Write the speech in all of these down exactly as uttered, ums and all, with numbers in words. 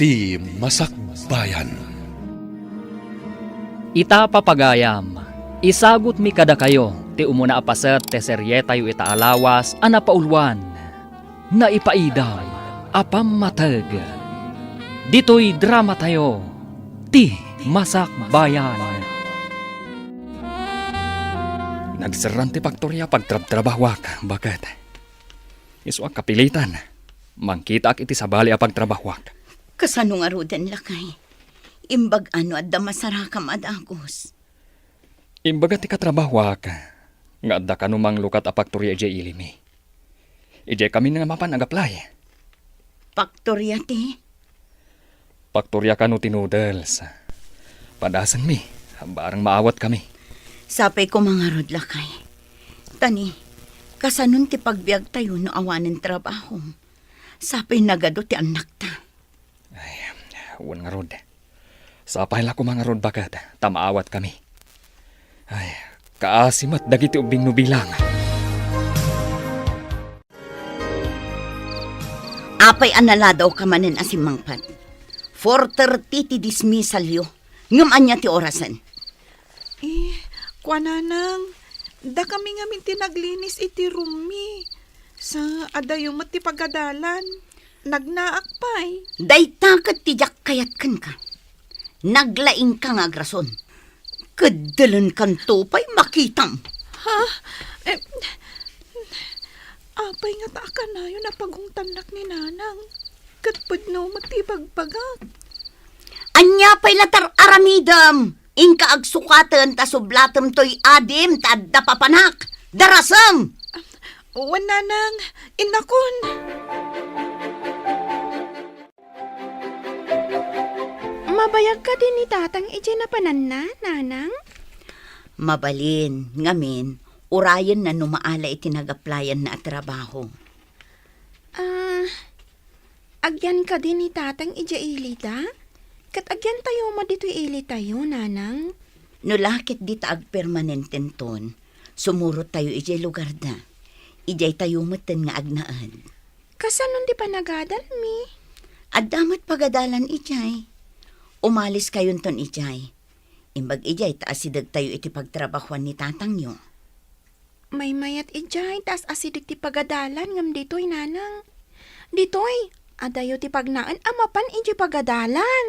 Ti Masakbayan. Ita, papagayam, isagutmi kadakayo ti umuna a paset ti serietayo ita a lawas a napauluan, Naipaidam a Pammateg. Ditoy dramatayo, Ti Masakbayan. Nagserran ti paktoria a pagtrabtrabahuak, baket. Isu a kapilitan. Mangkitaak iti sabali a pagtrabahuak. Kasano ngaruden, lakay? Imbag-a no adda masarakam a dagus. Imbaga ti katrabahuak nga adda kano manglukat a paktoria idiay ilimi. Idiay kami nga mapan agaplay. Paktoria ti? Paktoria kano ti noodles. Padasenmi, barang maawatkami. Sapay koma ngarud, lakay. Tani, kasanon ti pagbiagtayo no awanen trabaho? Sapay nagadu ti annakta. Ay, wen ngarud. Sapay la koma ngarud, baket, ta maawatkami. Ay, kaasi met dagiti ubbing no bilang. Apay a naladawka manen a simmangpet? Four thirty ti dismissalyo. Ngem ania ti orasen? Eh, kuananang, dakami ngamin ti naglinis iti roommi. Sa adayo met ti pagadalan. Nagnaak pay. Dayta ket ti diak kayat kenka. Naglaingka nga agrason. Keddelenkanto pay makitam. Ha? Eh, apay ngata a kanayon a pagungtannak ni Nanang? Ket pudno met ti ibagbagak. Ania pay la ti ar-aramidem? Inka agsukaten ta sublatem toy adim ta adda papanak. Darasem! Wen, Nanang, innakon. Mabayag kadi ni Tatang idiay napananna, Nanang? Mabalin, ngamin, urayenna no maala iti nagaplayanna a trabaho. Ah, agyan kadi ni Tatang idiay ilida? Ket agyantayo met ditoy ilitayo, Nanang? No la ket dita agpermanententon, sumurottayo idiay lugarda. Idiaytayo metten nga agnaed. Kasanon ti panagadalmi? Adda met pagadalan idiay. Umaliskayonton idiay. Imbag idiay ta asidegtayo iti pagtrabahuan ni tatangyo. Maymayat idiay ta as-asideg ti pagadalan ngem ditoy, Nanang. Ditoy, adayo ti pagnaen a mapan idiay pagadalan.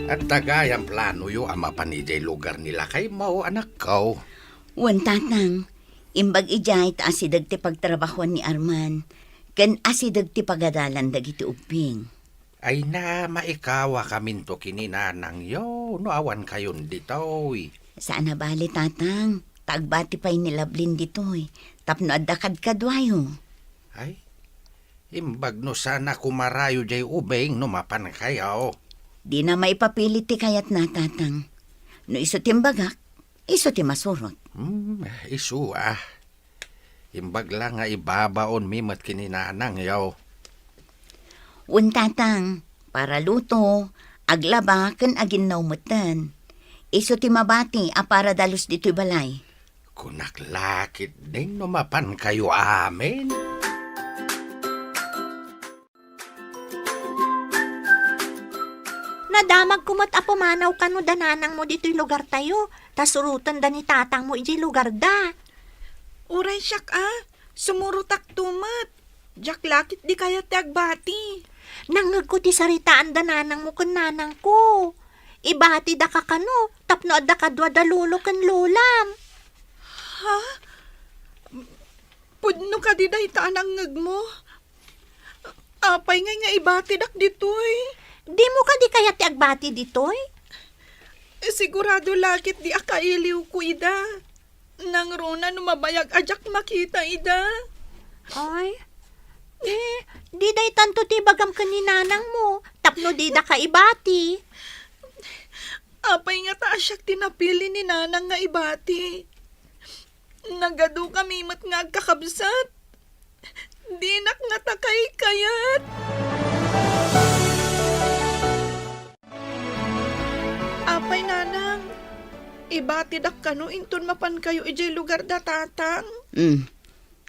Adda gayam planoyo a mapan idiay lugar ni lakaymo, anakko? Wen, Tatang. Imbag idiay ta asideg ti pagtrabahuan ni Arman, ken asideg ti pagadalan dagiti ubbing. Ay na, maikawakaminto ken ni nanangyo no awankayon ditoy. Saan a bale, Tatang, ta agbati pay ni Lablin ditoy tapno adda kadkaduayo. Ay, imbag no saan a kumarayo diay ubing no mapankayo. Dina maipapilit ti kayatna, Tatang. No isu ti imbagak, isu ti masurot. Hmm, isu a. Imbag la nga ibabaonmi met ken ni nanangyo. Wen, Tatang, para luto, aglaba, ken aginnaw metten. Isu ti mabati a para dalus ditoy balay. Kunak la ketdin no mapankayo amin. Nadamagko met a pumanaw kano da nanangmo ditoy lugartayo, ta surotenda ni tatangmo idiay lugarda. Uray siak a, sumurotakto met. Diak la ketdi kayat ti agbati. Nangngegko ti saritaan da nanangmo ken nanangko. Ibatidaka kano tapno adda kadua da lolo ken lolam. Ha? Pudno kadi dayta a nangngegmo? Apay ngay nga ibatidak ditoy? Dimo kadi kayat ti agbati ditoy? Sigurado la ketdi a kailiwko ida. Nangruna no mabayag a diak makita ida. Ay, eh, di daytanto ti ibagam ken ni nanangmo tapno didaka ibati. Apay ngata a siak ti napili ni nanang nga ibati? Nagadukami met nga agkakabsat. Dinak ngata kaykayat. Apay, nanang, ibatidak kano inton mapankayo idiay lugarda tatang? Mm.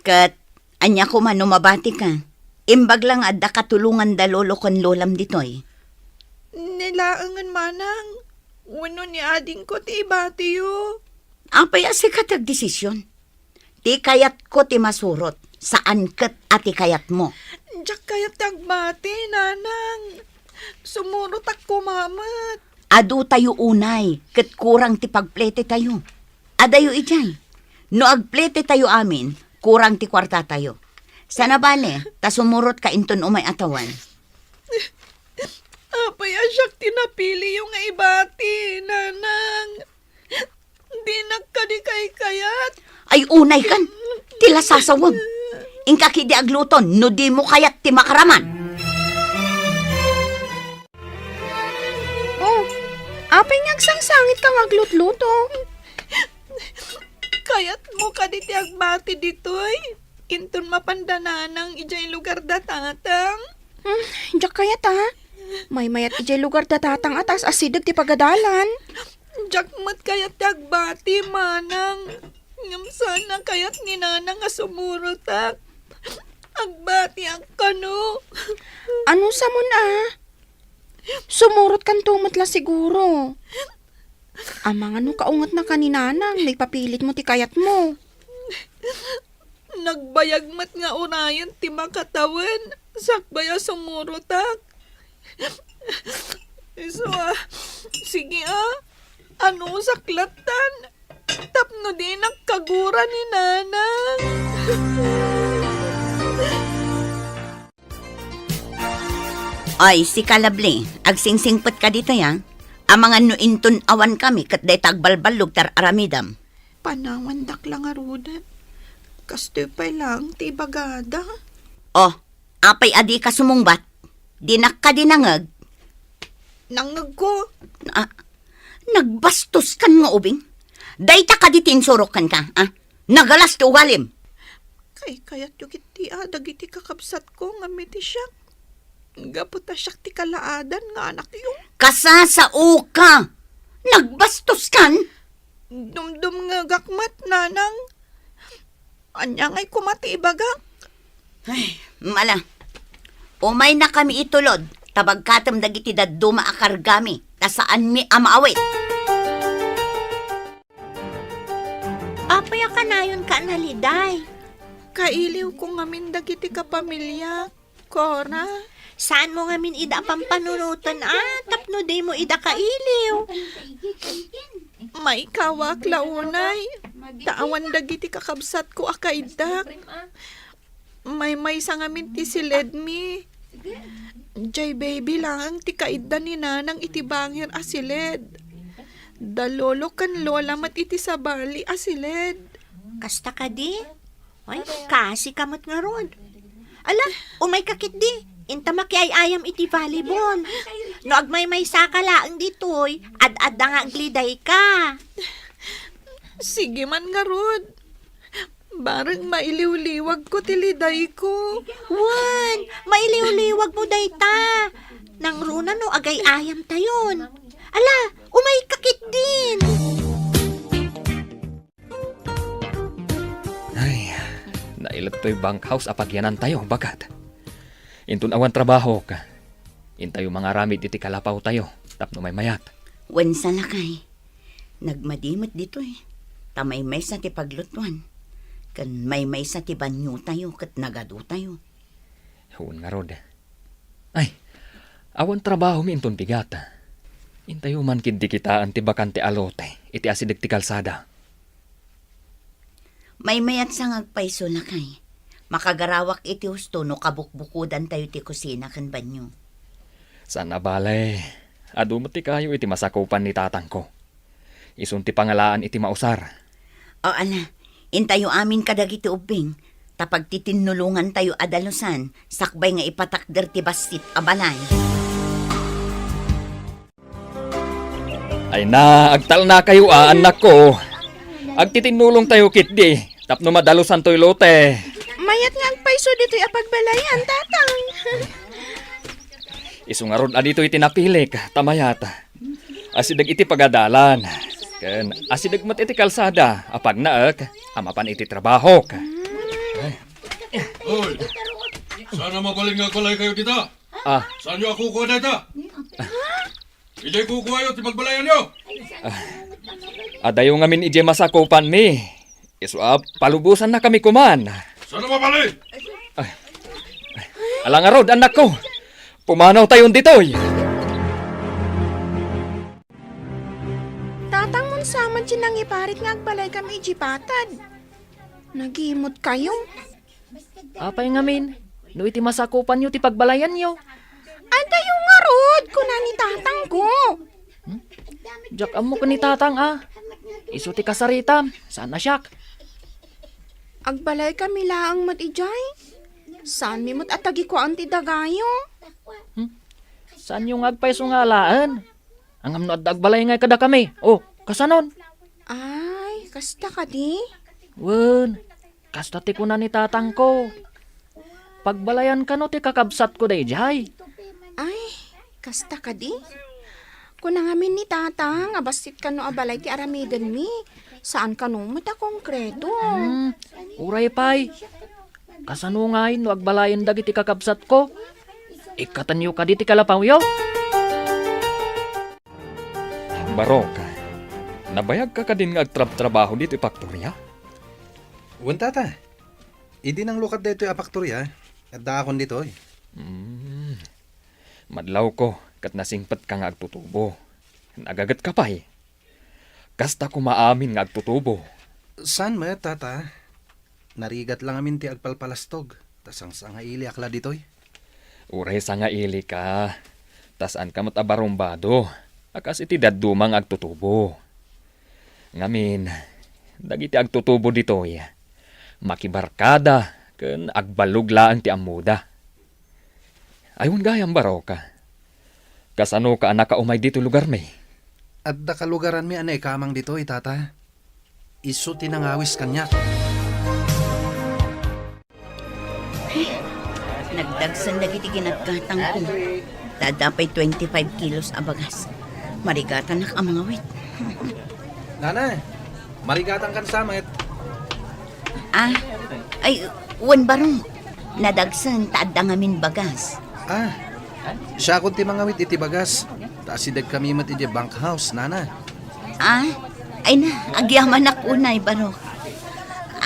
Ket ania koma no mabatika? Imbag la nga adda katulongan da lolo ken lolam ditoy. Ni laengen manang, wenno ni adingko ti ibatiyo. Apay a sika ti agdesisyon? Ti kayatko ti masurot, saan ket a ti kayatmo. Diak kayat ti agbati, nanang. Sumurotak koma met. Adu tayo unay, ket kurang ti pagplete tayo. Adayo idiay. No agplete tayo amin, kurang ti kuarta tayo. Sana bale, ta sumurot ka inton umay a tawen. Apay a siak ti napiliyo nga ibati, nanang? Dinak kadi kaykayat. Ay, unay kan. Ti lasasawem. Inka kidi agluto, no dimo kayat ti makaraman. Oh, apay nga agsangsangit ka nga aglutluto? Kayatmo kadi ti agbati ditoy? Inton mapanda nanang idiay lugar da tatang? Hmm, diak kayat, a. Maymayat idiay lugar da tatang a ta asideg ti pagadalan. Diak met kayat ti agbati, manang. Ngem saan a kayat ni nanang a sumurotak. Agbatiak kano. Ano sa mon, a? Sumurotkanto met la siguro. Amangan no kaungetnaka ni nanang no ipapilitmo ti kayatmo. Nagbayag met nga unayen ti makatawen sakbay a sumurotak. Isu a, sige a, anusak lattan tapno dinak kagura ni nanang. Ay, sika, Lovely, agsingsingpet ka ditoy, a. Amangan no inton awan kami ket dayta agbalballog ti ar-aramidam. Panawandak la ngaruden. Kastoy pay laeng ti ibagada. Oh, apay a dika sumungbat? Dinak kadi nangeg? Nangegko. Ah, nagbastos kan nga ubing. Dayta kadi ti insurok kenka, ah? Nagalas ti ugalim. Kaykayatyo ketdi a dagiti kakabsatko ngem iti siak. Gapu ta siak ti kalaadan nga anakyo. Kasasaoka! Nagbastos kan! Dumdumngegak met, nanang. Ania ngay koma ti ibagak? Ay, mala. Umaynakami itulod, ta bagkatem dagiti dadduma a kargami, ta saanmi a maawit. Apay a kanayonka a naliday? Kailiwko ngamin dagiti kapamiliak, Cora. Saanmo ngamin ida a pampanunoten a tapno dimo ida kailiw? Maikawak la unay, ta awan dagiti kakabsatko a kaiddak. Maymaysa ngamin ti siledmi. Jay baby laeng ti kaidda ni nanang iti bangir a siled. Da lolo ken lola met iti sabali a siled. Kasta kadi? Ay, kasika met ngarud. Ala, umayka ketdi. Inta makiay-ayam iti volleyball. No agmaymaysaka laeng ditoy, ad-adda nga aglidayka. Sige man ngarud. Bareng mailiwliwagko ti lidayko. Wen, mailiwliwagmo dayta. Nangruna no agay-ayamtayon. Ala, umayka ketdin. Ay, nailet toy bunkhouse a pagyanantayo, baket. Inton awan trabahok, intayo mangaramid iti kalapawtayo tapno maymayat. Wen sa lakay, nagmadi met ditoy, ta maymaysa ti paglutuan, ken maymaysa ti baniotayo ket nagadutayo. Wen ngarud. Ay, awan trabahomi inton bigat. Intayo man ketdi kitaen ti bakante a lote iti asideg ti kalsada. Maymayat sa nga agpayso, lakay. Makagarawak iti husto no kabukbukodantayo ti kusina ken banio. Saan a bale, adu met ti kayo iti masakupan ni tatangko. Isun ti pangalaan iti mausar. O, ala, intayo amin kadagiti ubbing, ta pagtitinnulongantayo a dalusan, sakbay nga ipatakder ti bassit a balay. Ay na, agtalnakayo a, annakko. Agtitinnulongtayo ketdi, tapno madalusantoy lote. Mayat nga agpayso ditoy a pagbalayan, tatang. Isu ngarud a ditoy ti napilik, ta mayat. Asideg iti pagadalan. Ken asideg met iti kalsada a pagnaek a mapan iti trabahok. Ay. Hoy! Saan a mabalin nga agbalaykayo dita? Ah. Saanyo a kukua dayta? Idiay kukuayo ti pagbalayanyo. Adayo ngamin idiay masakupanmi. Isu a palubosannakami koman. Saan a mabalin? Ala ngarud, annakko. Pumanawtayon ditoy. Tatang, mano sa man ti nangiparit nga agbalaykami idiay patad? Nagimotkayo. Apay ngamin, no iti masakupanyo ti pagbalayanyo? Adayo ngarud, kuna ni tatangko. Hmm? Diak ammo ken ni tatang a. Isu ti kasaritam, saan a siak. Agbalaykami laeng met idiay. Saanmi met a tagikuaan ti dagayo. Hmm? Saanyo nga agpayso nga alaen? Ngem no adda agbalay ngay kadakami, o, kasanon? Ay, kasta kadi? Wen, kasta ti kuna ni tatangko. Pagbalayan kano ti kakabsatko daydiay. Ay, kasta kadi? Kuna ngamin ni tatang a bassit kano a balay ti aramidenmi. Saan kano met a konkreto. Hmm, uray pay. Kasano ngay no agbalayen dagiti kakabsatko? Ikkatenyo kadi ti kalapawyo? Barok, nabayagka kadin nga agtrabtrabaho ditoy faktoria? Wen, tata. Idi nanglukat daytoy a faktoria, addaakon ditoy. Mm. Madlawko ket nasingpetka nga agtutubo. Nagagetka pay. Kasta koma amin nga agtutubo. Saan met, tata? Narigat la ngamin ti agpalpalastog, ta sangsangailiak la ditoy. Uray sangailika, ta saanka met a barumbado a kas iti dadduma nga agtutubo. Ngamin, dagiti agtutubo ditoy, makibarkada ken agballog laeng ti ammoda. Ay, wen gayam, Barok. Kasanoka a nakaumay ditoy lugarmi? Adda kalugaranmi a naikamang ditoy, tata. Isu ti nangawis kaniak. Nagdagsen dagiti ginatgatangko. Ta adda pay twenty-five kilos a bagas. Marigatanak a mangawit. Nana, marigatangkan sa met. Ah, ay, wen, Barok. Nadagsen ta adda ngamin bagas. Ah, siakon ti mangawit iti bagas. Ta asidegkami met idiay bunkhouse, nana. Ah, ay na, agyamanak unay, Barok.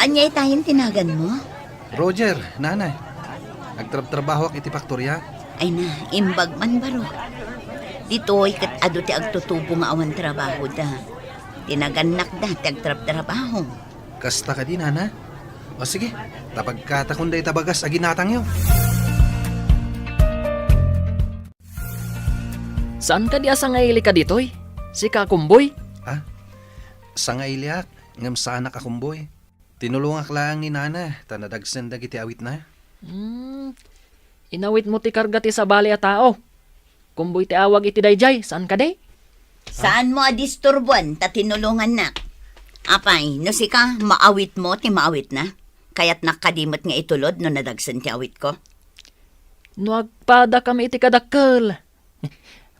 Ania itayen ti naganmo? Roger, nana. Agtrabtrabahoak iti faktoria. Ay na, imbag man, Barok. Ditoy ket adu ti agtutubo nga awan trabahoda. Ti nagannakda ti agtrabtrabaho. Kasta kadi, nana? O sige, ta pagkatakon dayta bagas a ginatangyo. Saan kadi a sangailika ditoy? Sika a kumboy? Ha? Sangailiak, ngem saanak a kumboy. Tinulongak laeng ni nana, ta nadagsen dagiti awitna. Hmm. Inawitmo ti karga ti sabali a tao. Kumboy ti awag iti daydiay, saan kadi? Saanmo a disturbuan ta tinulongannak. Apay, no sika, maawitmo ti maawitna? Kayatnak kadi met nga itulod no nadagsen ti awitko? No agpadakami iti kadakkel,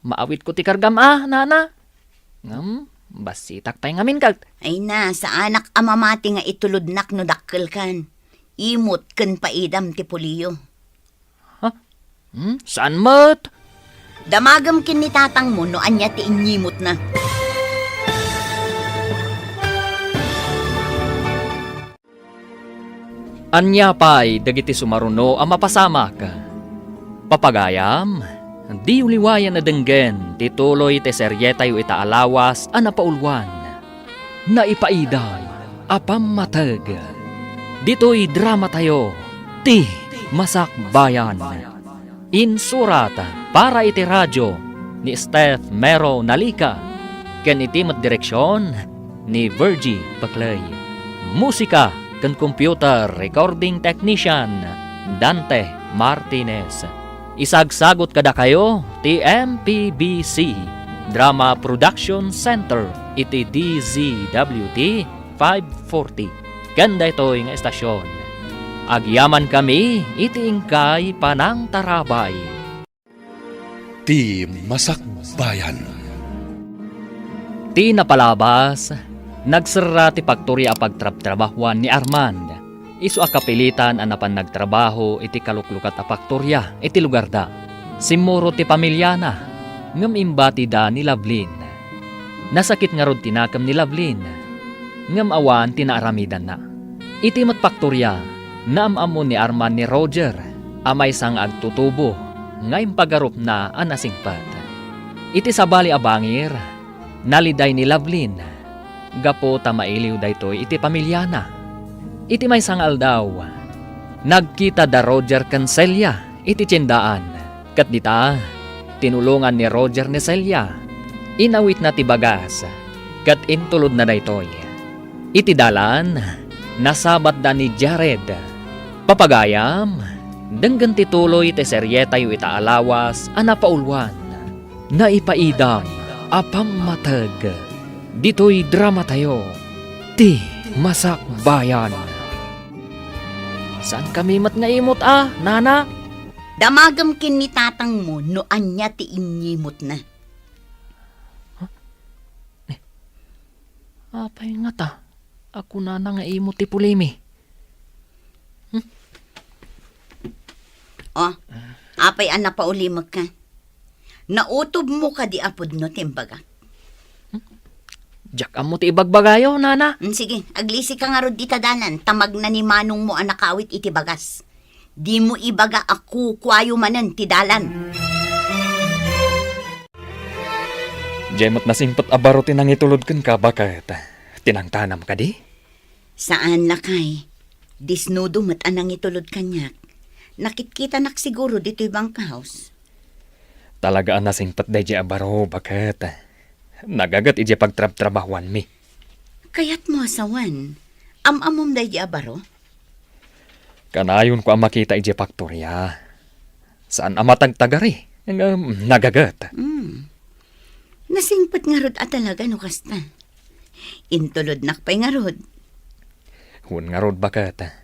maawitko ti kargam a, nana. Ngem, bassitak pay ngamin ket. Ay na, saanak a mamati nga itulodnak no dakkelkan. Imot ken paidam ti puliyo. Ha? Hmm? Saan met? Damagem ken ni tatangmo no ania ti inyimotna. Ania pay dagiti sumaruno a mapasamak? Papagayam, diyo liwayan a denggen ti tuloy ti serietayo ita a lawas a napauluan. Naipaiday a pammateg. Ditoy dramatayo, ti Masakbayan. Insurat para iti radio ni Steph Mero Nalica, ken iti met direksion ni Virgie Paclay. Musika ken computer recording technician, Dante Martinez. Isagsagot kadakayo ti M P B C Drama Production Center iti D Z W T five forty. Ken daytoy nga estasion, agyamankami iti inkay panangtarabay. Ti Masakbayan. Ti napalabas, nagserra ti paktoria a pagtrabtrabahuan ni Armand. Isu a kapilitan a napan nagtrabaho iti kaluklukat a faktoria iti lugarda. Simmurot ti pamiliana, ngem imbatida ni Lovelyn. Nasakit ngarud ti nakem ni Lovelyn, ngem awan ti naaramidanna. Iti met faktoria, naam-ammo ni Arman ni Roger a maysa nga agtutubo nga impagarupna a nasingpet. Iti sabali a bangir, naliday ni Lovelyn gapu ta mailiw daytoy iti pamiliana. Iti maysa nga aldaw, nagkita da Roger ken Celia iti tiendaan, ket dita, tinulongan ni Roger ni Celia. Inawitna ti bagas, ket intulodna daytoy. Iti dalan, nasabatda ni Jared. Papagayam, denggen ti tuloy ti serietayo ita a lawas a napauluan. Naipaidam a pammateg ditoy dramatayo, Ti Masakbayan. Saan kami met nga imot a, nana? Damagem ken ni tatangmo no ania ti inyimutna. Apay ngata a kunana nga imot ti pulimi? Hmm? O, apay a napaulimekka? Nautobmo kadi a pudno ti imbagak? Diak ammo ti ibagbagayo, nana. Mm, sige, aglisika ngarud dita dalan, ta magna ni manongmo a nakawit iti bagas. Dimo ibaga a kukuayo manen ti dalan. Diay met nasingpet a baro ti nangitulod kenka, baket? Ti nangtanam kadi? Saan, lakay. Disnudo met a nangitulod kaniak. Nakitkitanak siguro ditoy bunkhouse. Talaga a nasingpet daydiay a baro, baket? Nagaget idiay pagtrabtrabahuanmi. Kayatmo a sawen, am-ammom daydiay a baro? Kanayonko a makita idiay faktoria. Saan a matagtagari, ngem nagaget. Hmm. Nasingpet ngarud a talaga no kasta. Intulodnak pay ngarud. Wen ngarud, baket.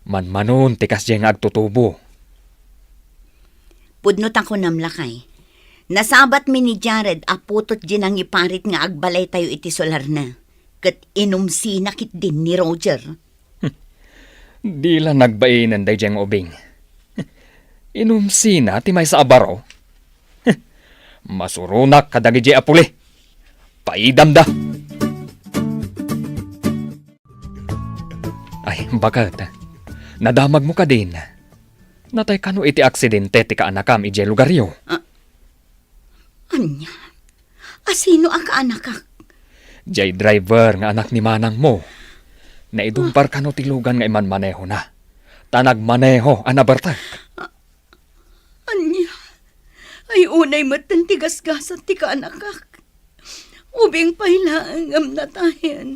Manmanon ti kasdiay nga agtutubo. Pudno ta kunam, lakay. Nasabatmi ni Jared a putot diay nangiparit nga agbalaytayo iti solarna, ket inumsina ketdin ni Roger. Di la nagbainen daydiay nga ubing. Inumsina ti maysa a baro. Masuronak kadagidiay a puli. Paidamda. Ay, baket. Nadamagmo kadin. Natay kano iti aksidente ti kaanakam idiay lugaryo? Ah, ania? Asino a kaanakak? Diay driver nga anak ni manangmo. Naidumpar kano ti lugan nga imanmanehona. Ta nagmaneho a nabertek. Ah, ania? Ay, unay metten ti gasgasat ti kaanakak. Ubing pay laeng ngem natayen.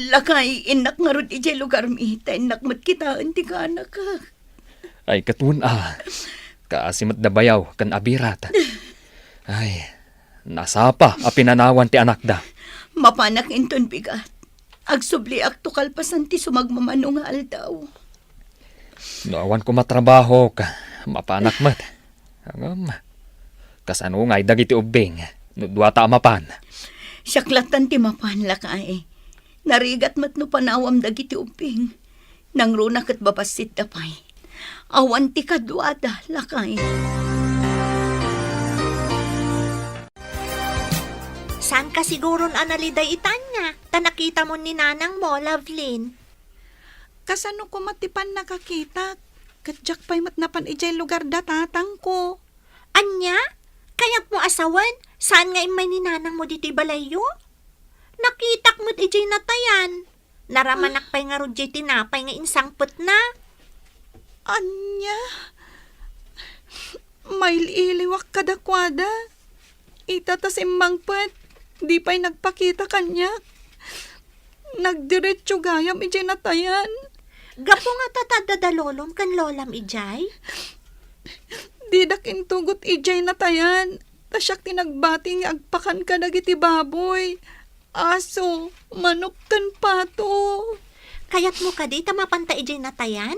Lakay, innak ngarud idiay lugarmi, ta innak met kitaen ti kaanakak. Ay, ket wen a. Kaasi met da bayaw ken abirat. Ay, nasapa a pinanawan ti anakda. Mapanak inton bigat. Agsubliakto kalpasan ti sumagmamano nga aldaw. No awan koma trabahok, mapanak met. Ngem, kasano ngay dagiti ubbing no duata a mapan? Siak lattan ti mapan, lakay. Narigat met no panawam dagiti ubbing. Nangruna ket babassitda pay. Awan ti kaduada, lakay. Saan ka siguron a naliday itanya? Ta nakitamon ni nanangmo, Lovelyn. Kasano koma ti pannakakitak? Ket diak pay met napan idiay lugar da tatangko. Ania? Kayatmo a sawen, saan nga immay ni nanangmo ditoy balayyo? Nakitak met idiay natayan. Naramanak pay ngarud diay tinapay nga insangpetna. Ania? Mail-iliwak kadakuada. Ita ta simmangpet, di pay nagpakita kaniak. Nagdiretso gayam idiay natayan. Gapu nga ta adda da lolom ken lolam idiay? Didak intugot idiay natayan, ta siak ti nagbati nga agpakan kadagiti baboy, aso, manok, ken pato. Kayatmo kadi ta mapanta idiay natayan?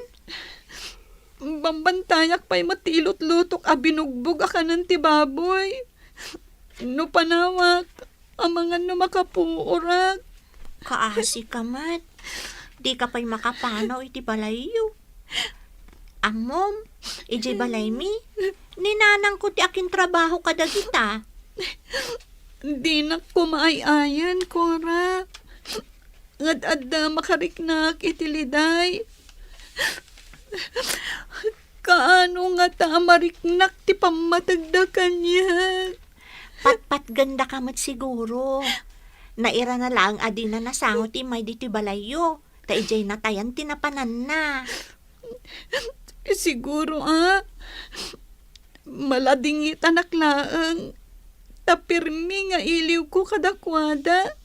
Bambantayak pay met ti ilutlutok a binugbog a kanen ti baboy. No panawak, amangan no makapuorak. Kaasi ka met. Dika pay makapanaw iti balayyo. Ammom, idiay balaymi, ni nanangko ti akintrabaho kadagita. Dinak koma ay-ayan, Cora. Ngad adda makariknak iti liday. Kaano ngata a mariknak ti pammategda kaniak? Patpatgenda ka met siguro. Nairana laeng a dina nasango ti immay ditoy balayyo, ta idiay natayan ti napananna. Siguro a, maladingitanak laeng, ta pirmi nga iliwko kadakuada.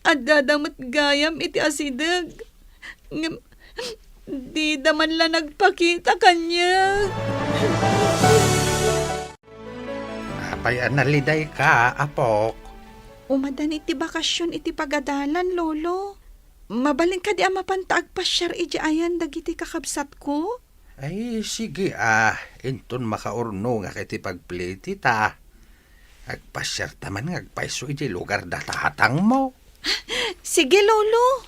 Addada met gayam iti asideg, ngem dida man la nagpakita kaniak. Apay a nalidayka, apok? Umadan iti bakasion iti pagadalan, Lolo. Mabalin kadi a mapanta agpasiar idiay ayan dagiti kakabsatko? Ay, sige a, inton makaurnongak iti pagplitita. Agpasiarta man nga agpayso iti lugar da tatangmo. Sige, Lolo.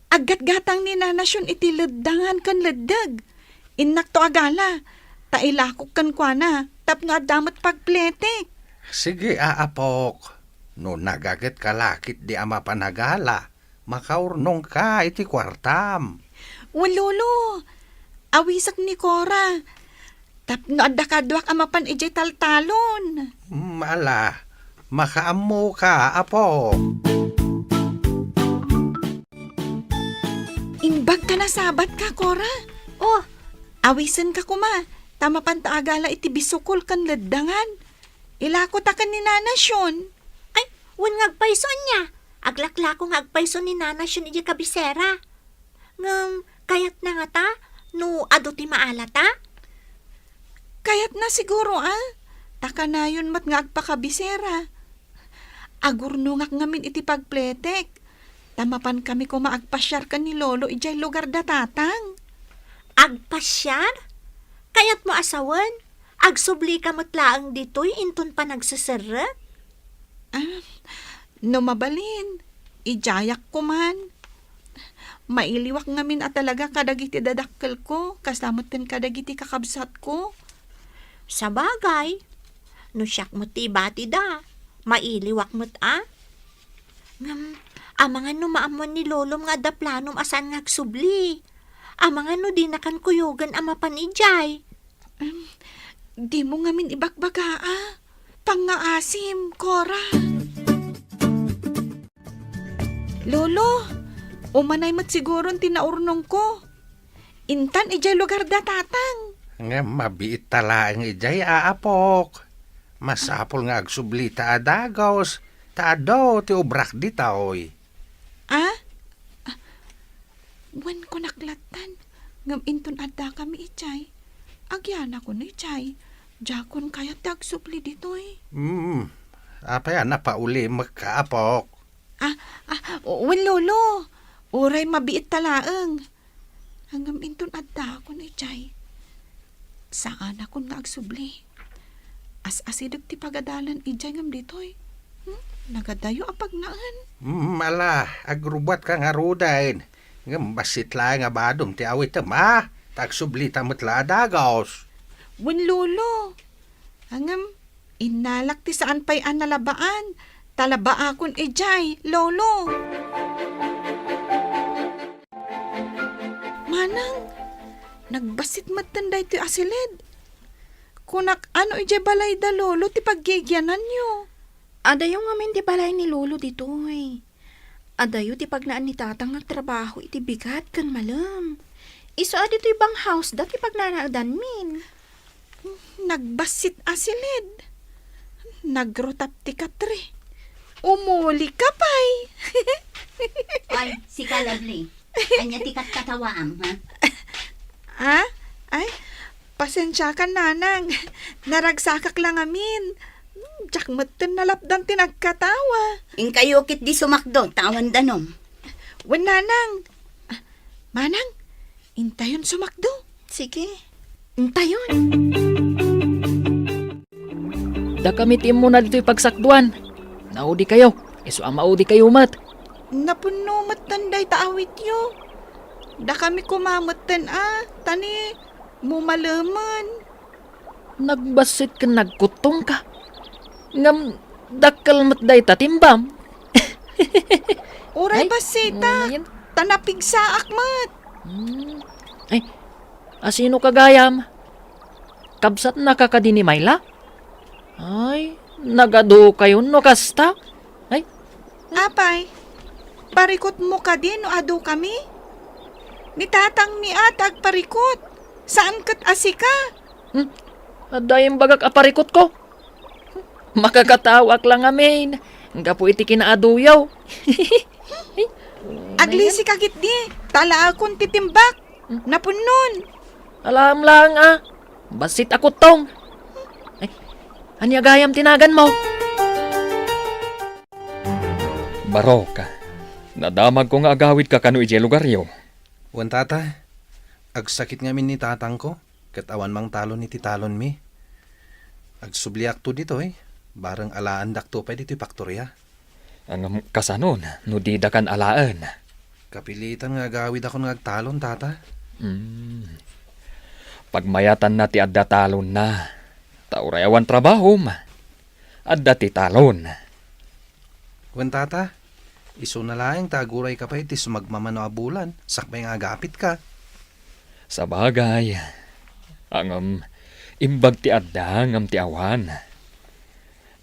Aggatgatang ni Nana Sion iti leddangan ken leddeg. Innakto a gala, ta ilakok kenkuana tapno adda met pagpletek. Sige a, apok. No nagagetka la ketdi a mapan a gala, makaurnongka iti kuartam. Wen, Lolo, awisek ni Cora. Tapno adda kaduak a mapan idiay taltalon. Mm, ala, makaammoka, apo. Imbag ta nasabatka, Cora. Oh. Awisenka koma, ta mapanta a gala iti bisukol ken leddangan. Ilako ta ken ni Nana Sion. Ay, wen nga agpayso ania? Aglaklako nga agpayso ni Nana Sion idiay kabisera. Ngem kayatna ngata no adu ti maalata? Kayatna siguro a. Ta kanayon met nga agpakabisera. Agurnongak ngamin iti pagpletek. Ta mapankami koma agpasiar ken ni Lolo idiay lugar da Tatang. Agpasiar? Kayatmo a sawen, agsublika met laeng ditoy inton panagseserrek? Ah, no mabalin, idiayak koman. Mailiwak ngamin a talaga kadagiti dadakkelko, kasla metten kadagiti kakabsatko. Sabagay, no siak met ti ibatida, mailiwak met a. Ngem, amangan no maammuan ni Lolom nga adda planom a saan nga agsubli. Amangan no dinakan kuyogen a mapan idiay. Em, dimo ngamin ibagbaga a. Pangngaasim, Cora. Lolo, umanay met siguron ti naurnongko. Intan idiay lugar da Tatang. Ngem mabiit ta laeng idiay, aapok. Masapul nga agsublita a dagus, ta adu ti obrak ditoy. Ah? Ah, wen kunak lattan, ngem inton addakami idiay, agyanakon idiay, diakon kayat ti agsubli ditoy. Hmm, apay a napaulimekka, apok? Ah, ah, wen, Lolo. Uray mabiit ta laeng. Ngem inton addakon idiay, saanakon nga agsubli. As-asideg ti pagadalan idiay ngem ditoy. Hmm? Nagadayo a pagnaen. Hmm, ala, agrubbuatka ngaruden. Ngem bassit laeng a badom ti awitem, a? Ta agsublita met la a dagus. Wen, Lolo. Ngem, innalak ti saan pay a nalabaan, ta labaakon idiay, Lolo. Manang, nagbassit metten daytoy a siled. Kunak, ano idiay balayda, Lolo, ti paggigiananyo? Adayo ngamin ti balay ni Lolo ditoy. Adayo ti pagnaen ni Tatang nga agtrabaho iti bigat ken malem. Isu a ditoy bang house da ti pagnanaedanmin. Nagbassit a siled. Nagrutap ti katre. Umuli ka pay. Ay, sika, Lovely. Ania ti katkatawaam, ha? Ah? Ay, pasensiakan, Nanang. Naragsakak la ngamin. Diak metten nalapdan ti nagkatawa. Inkayo ketdi sumakdo, ta awan danum. Wen, Nanang. Ah, Manang, intayon sumakdo. Sige. Intayon. Dakami ti immuna ditoy pagsakduan. Naudikayo, isu a maudikayo met. Napunno metten dayta awityo. Dakami koma metten a, ta ni mumalemen. Nagbassit ken nagkuttongka. Ngem dakkel met dayta timbam. Uray Ay, bassitak, ano yan? Ta napigsaak met. Hmm. Ay, asino ka gayam? Kabsatnaka kadi ni Myla? Ay, nagadukayon no kasta? Ay, Apay, parikutmo kadi no adukami? Ni tatangmi a ti agparikut, saan ket a sika. Hmm, adda imbagak a parikutko. Makakataoak la ngamin, gapu iti kinaaduyo. Aglisika ketdi, ta alaekon ti timbak. Napunnon. Alaem laeng a, bassit a kuttong. Ay, ania gayam ti naganmo? Barok, nadamagko nga agawidka kano idiay lugaryo. Wen, tata, agsakit ngamin ni tatangko, ket awan mangtalon iti talonmi. Agsubliakto ditoy, bareng alaendakto pay ditoy paktoria. Ngem kasanon no didakan alaen? Kapilitan nga agawidakon nga agtalon, tata. Hmm. Pagmayatanna ti adda talonna. Ta uray awan trabahom, adda ti talon. Wen, tata, isuna laeng ta agurayka pay ti sumagmamano a bulan, sakbay nga agapitka. Sabagay, ngem imbag ti adda ngem ti awan.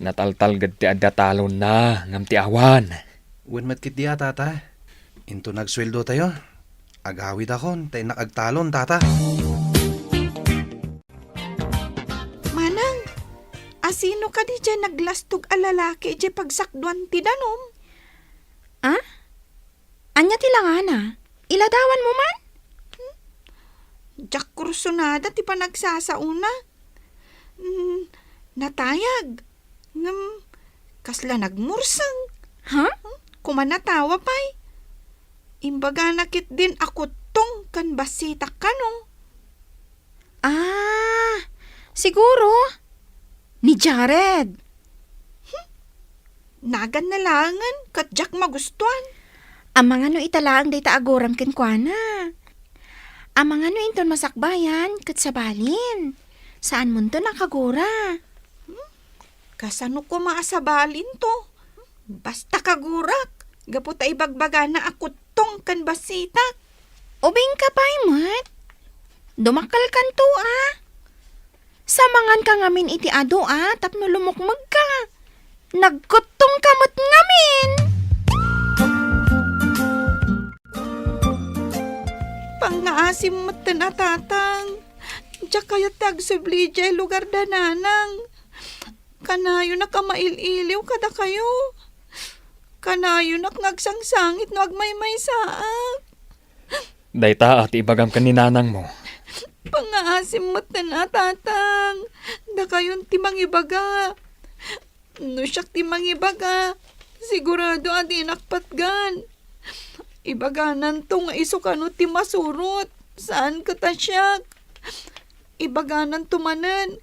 Nataltalged ti adda talonna ngem ti awan. Wen met ketdi a, tata. Inton agsueldotayo, agawidakon ta innak agtalon, tata. Manang, asino kadi diay naglastog a lalaki idiay pagsakduan ti danum? Ah? Ania ti langana? Iladawanmo man? Hmm? Diak kursunada ti panagsasaona. Hmm, natayag. Ngem, kasla nagmurseng. Ha? Hmm? Kumanatawa pay. Imbagana ketdin a kuttong ken bassitak kano. Ah, siguro, ni Jared. Hmm? Naganna laengen ket diak magustuan. Amangan no ita laeng dayta aguram kenkuana. Amangan no inton masakbayan ket sabalin. Saanmonto a kagura. Hmm? Kasano koma a sabalinto? Basta kagurak, gapu ta ibagbagana a kuttong ken bassitak. Ubingka pay met. Dumakkelkanto a. Samanganka ngamin iti adu a tapno lumukmegka. Nagkuttongka met ngamin. Pangngaasim metten a tatang. Diak kayat ti agsubli idiay lugar da nanang. Kanayonak a mail-iliw kadakayo. Kanayonak nga agsangsangit no agmaymaysaak. Dayta a ti ibagam ken ni nanangmo. Pangngaasim metten a tatang. Dakayon ti mangibaga. No siak ti mangibaga, sigurado a dinak patgan. Ibagananto nga isu kano ti masurot, saan ket a siak. Ibagananto manen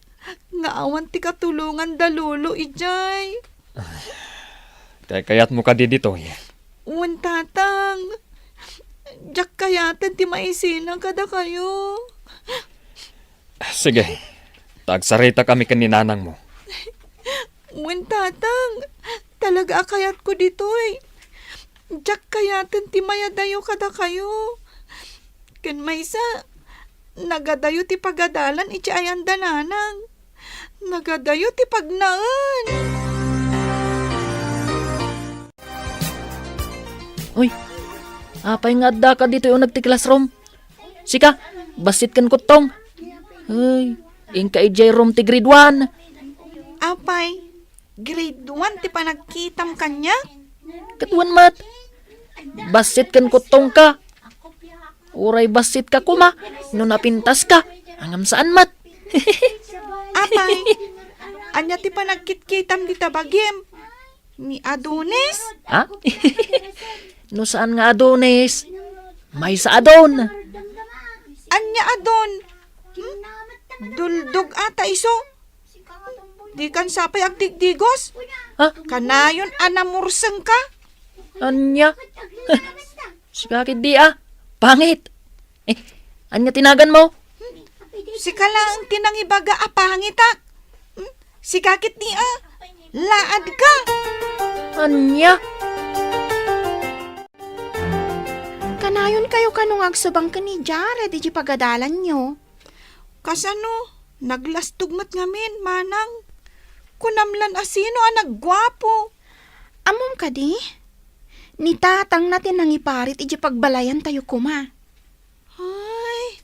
nga awan ti katulongan da lolo idiay. Ay, kaykayatmo kadi ditoy? Wen, tatang. Diak kayaten ti maisina kadakayo. Sige, ta agsaritakami ken ni nanangmo. Wen, tatang, talaga a kayatko ditoy. Diak kayaten ti mayadayo kadakayo. Ken maysa, nagadayo ti pagadalan iti ayan da nanang. Nagadayo ti pagnaen. Uy, apay nga addaka ditoy uneg ti classroom? Sika, bassit ken kuttong. Ay, inka idiay room ti grade one. Apay, grade one ti panagkitam kaniak? Ket wen met, bassit ken kuttongka. Uray bassitka koma no napintaska, ngem saan met. Apay, ania ti panagkitkitam dita bagim? Ni Adonis? Ha? No saan nga Adonis, maysa a Don. Ania a Don? Hmm? Duldog ata isu. Dikan sapay agdigdigos. Ha? Kanayon a namursengka. Ania? Sika ketdi a. Pangit. Eh, ania ti naganmo? Sika laeng ti nangibaga a pangitak. Hmm? Sika ketdi a. Laadka. Ania? Kanayonkayo kano nga agsubang ken ni Jared idiay pagadalanyo? Kasano? Naglastog met ngamin, manang. Kunam lan a sino a nagguapo. Ammom kadi? Ni tatangna ti nangiparit idiay pagbalayantayo koma. Ay,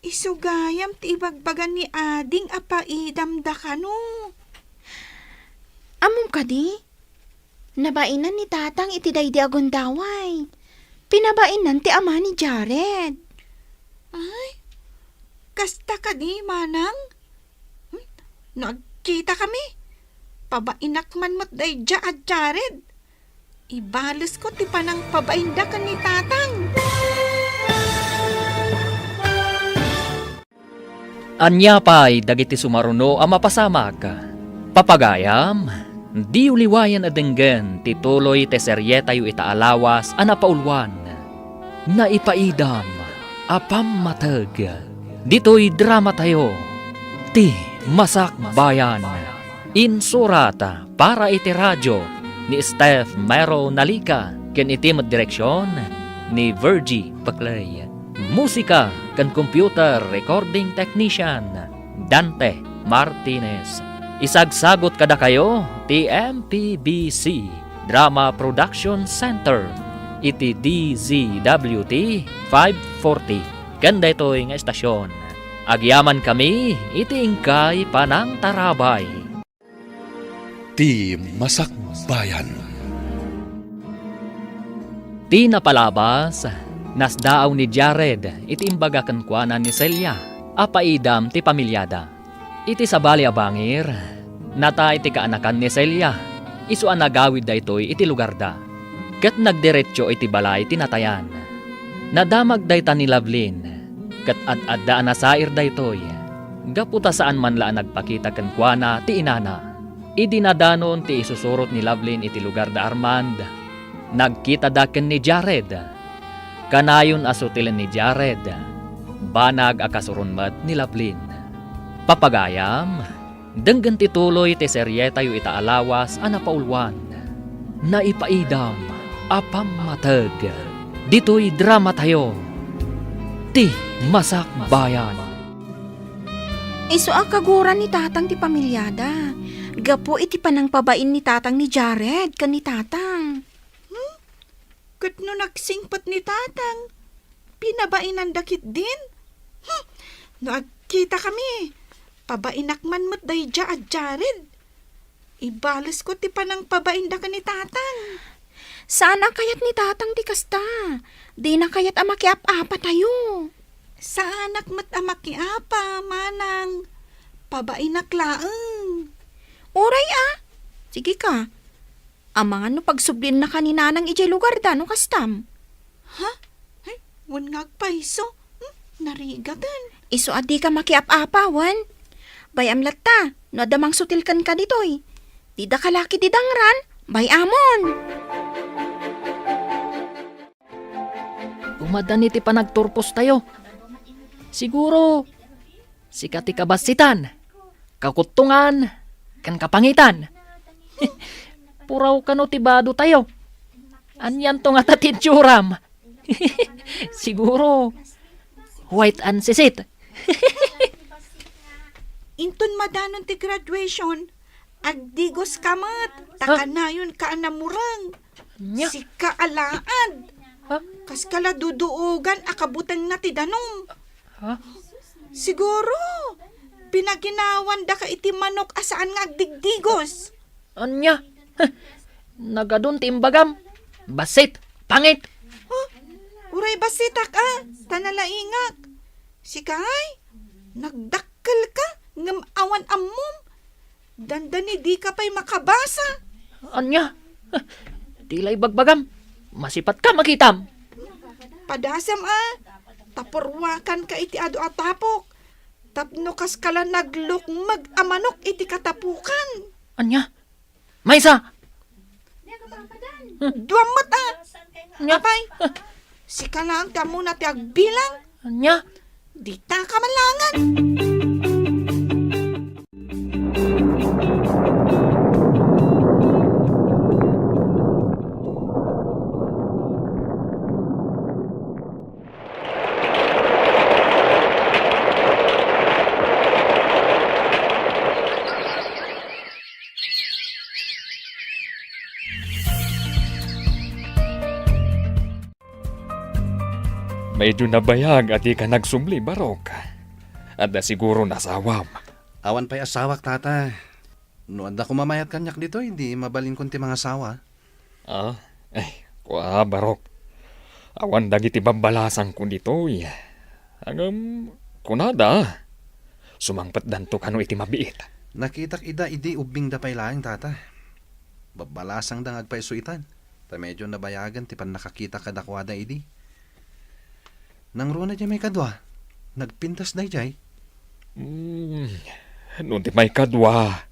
isu gayam ti ibagbaga ni ading a paidamda kano. Ammom kadi? Nabainan ni tatang iti daydi a gundaway. Pinabainnan ti ama ni Jared. Ay, kasta kadi, manang? Hmm? No agkitakami, pabainak man met daydiay a Jared. Ibalesko ti panangpabainda ken ni tatang. Ania pay dagiti sumaruno a mapasamak? Papagayam, diyo liwayen a denggen ti tuloy ti serietayo ita a lawas a napauluan, Naipaidam a Pammateg. Ditoy dramatayo, Ti Masakbayan. Insurat para iti radio ni Steph Mero Nalica ken iti met direksion ni Virgie Paclay. Musika ken computer recording technician, Dante Martinez. Isagsagot kadakayo ti M P B C Drama Production Center iti D Z W T five forty. Ken daytoy nga estasion, agyamankami iti inkay panangtarabay. Ti Masakbayan. Ti napalabas, nasdaaw ni Jared iti imbaga kenkuana ni Celia a paidam ti pamiliada. Iti sabali a bangir, natay ti kaanakan ni Celia, isu a nagawid daytoy iti lugarda, ket nagdiretso iti balay ti natayan. Nadamag dayta ni Lovelyn, ket ad-adda a nasair daytoy, gapu ta saan man la a nagpakita kenkuana ti inana. Idi nadanon ti isusurot ni Lovelyn iti lugar da Armand, nagkitada ken ni Jared. Kanayon a sutilen ni Jared, banag a kasuron met ni Lovelyn. Papagayam, denggen ti tuloy ti serietayo ita a lawas a napauluan, Naipaidam a Pammateg. Ditoy dramatayo, Ti Masakbayan. Isu a kaguran ni tatang ti pamiliada, gapu iti panangpabain ni tatang ni Jared ken ni tatang. Hmm? Ket no nagsingpet ni tatang, pinabainanda ketdin? Hmm! No agkitakami, pabainak man met daydiay a Jared. Ibalesko ti panangpabainda ken ni tatang. Saan a kayat ni tatang ti kasta. Dina kayat a makiap-apatayo. Saanak met a makiapa, manang. Pabainak laeng. Uray a. Sige ka. Amangan no pagsubliennaka ni nanang idiay lugarda no kastam. Ha? Ay, wen nga agpayso. Hmm, narigaten. Isu a dika makiap-apa, wen? Bay-am latta, no adda mangsutil kenka ditoy. Dida kalaki didangran, bay-amon. Umadani ti panagturpostayo. Siguro, sika ti kabassitan, kakuttongan, ken kapangitan. Puraw kano ti badotayo. Anianto ngata ti itsuram? Siguro, white and sisit. Inton madanon ti graduation, agdigos ka met, ta Ha? Kanayon ka a namureng. Nya? Sika a laad. Ha? Kas kala duduogan a kabutengna ti danum. Ha? Siguro, pinaginawanda ka iti manok a saan nga agdigdigos. Anya? Nagadun ti imbagam. Bassit, pangit. Huh? Uray bassitak a, ta nalaingak. Sika ay, nagdakkel ka, ngem awan ammom. Dandani dika pay makabasa. Anya? Dila ibagbagam. Masipatka makitam. Padasam a, ta purwakanka iti adu a tapok. Tapno kas kala naglukmeg a manok iti katapukan. Anya? Maysa! Dua met, a. Nya? Apay, sika laeng ti ammona ti agbilang. Nya? Dita ka man laengen. Medyo nabayag a dika nagsubli, Barok. Adda siguron asawam. Awan pay asawak, Tata. No adda koma mayat kaniak ditoy, di mabalinkon ti mangasawa. Ah, eh, kua, Barok. Awan dagiti babbalasangko ditoy. Ngem, kunada, sumangpetdanto kano iti mabiit. Nakitak ida idi ubbingda pay laeng, Tata. Babbalasangda nga agpayso itan, ta medyo nabayagen ti pannakakita kadakuada idi. Nangruna diay maikadua? Nagpintas daydiay? Mm, no di maikadua,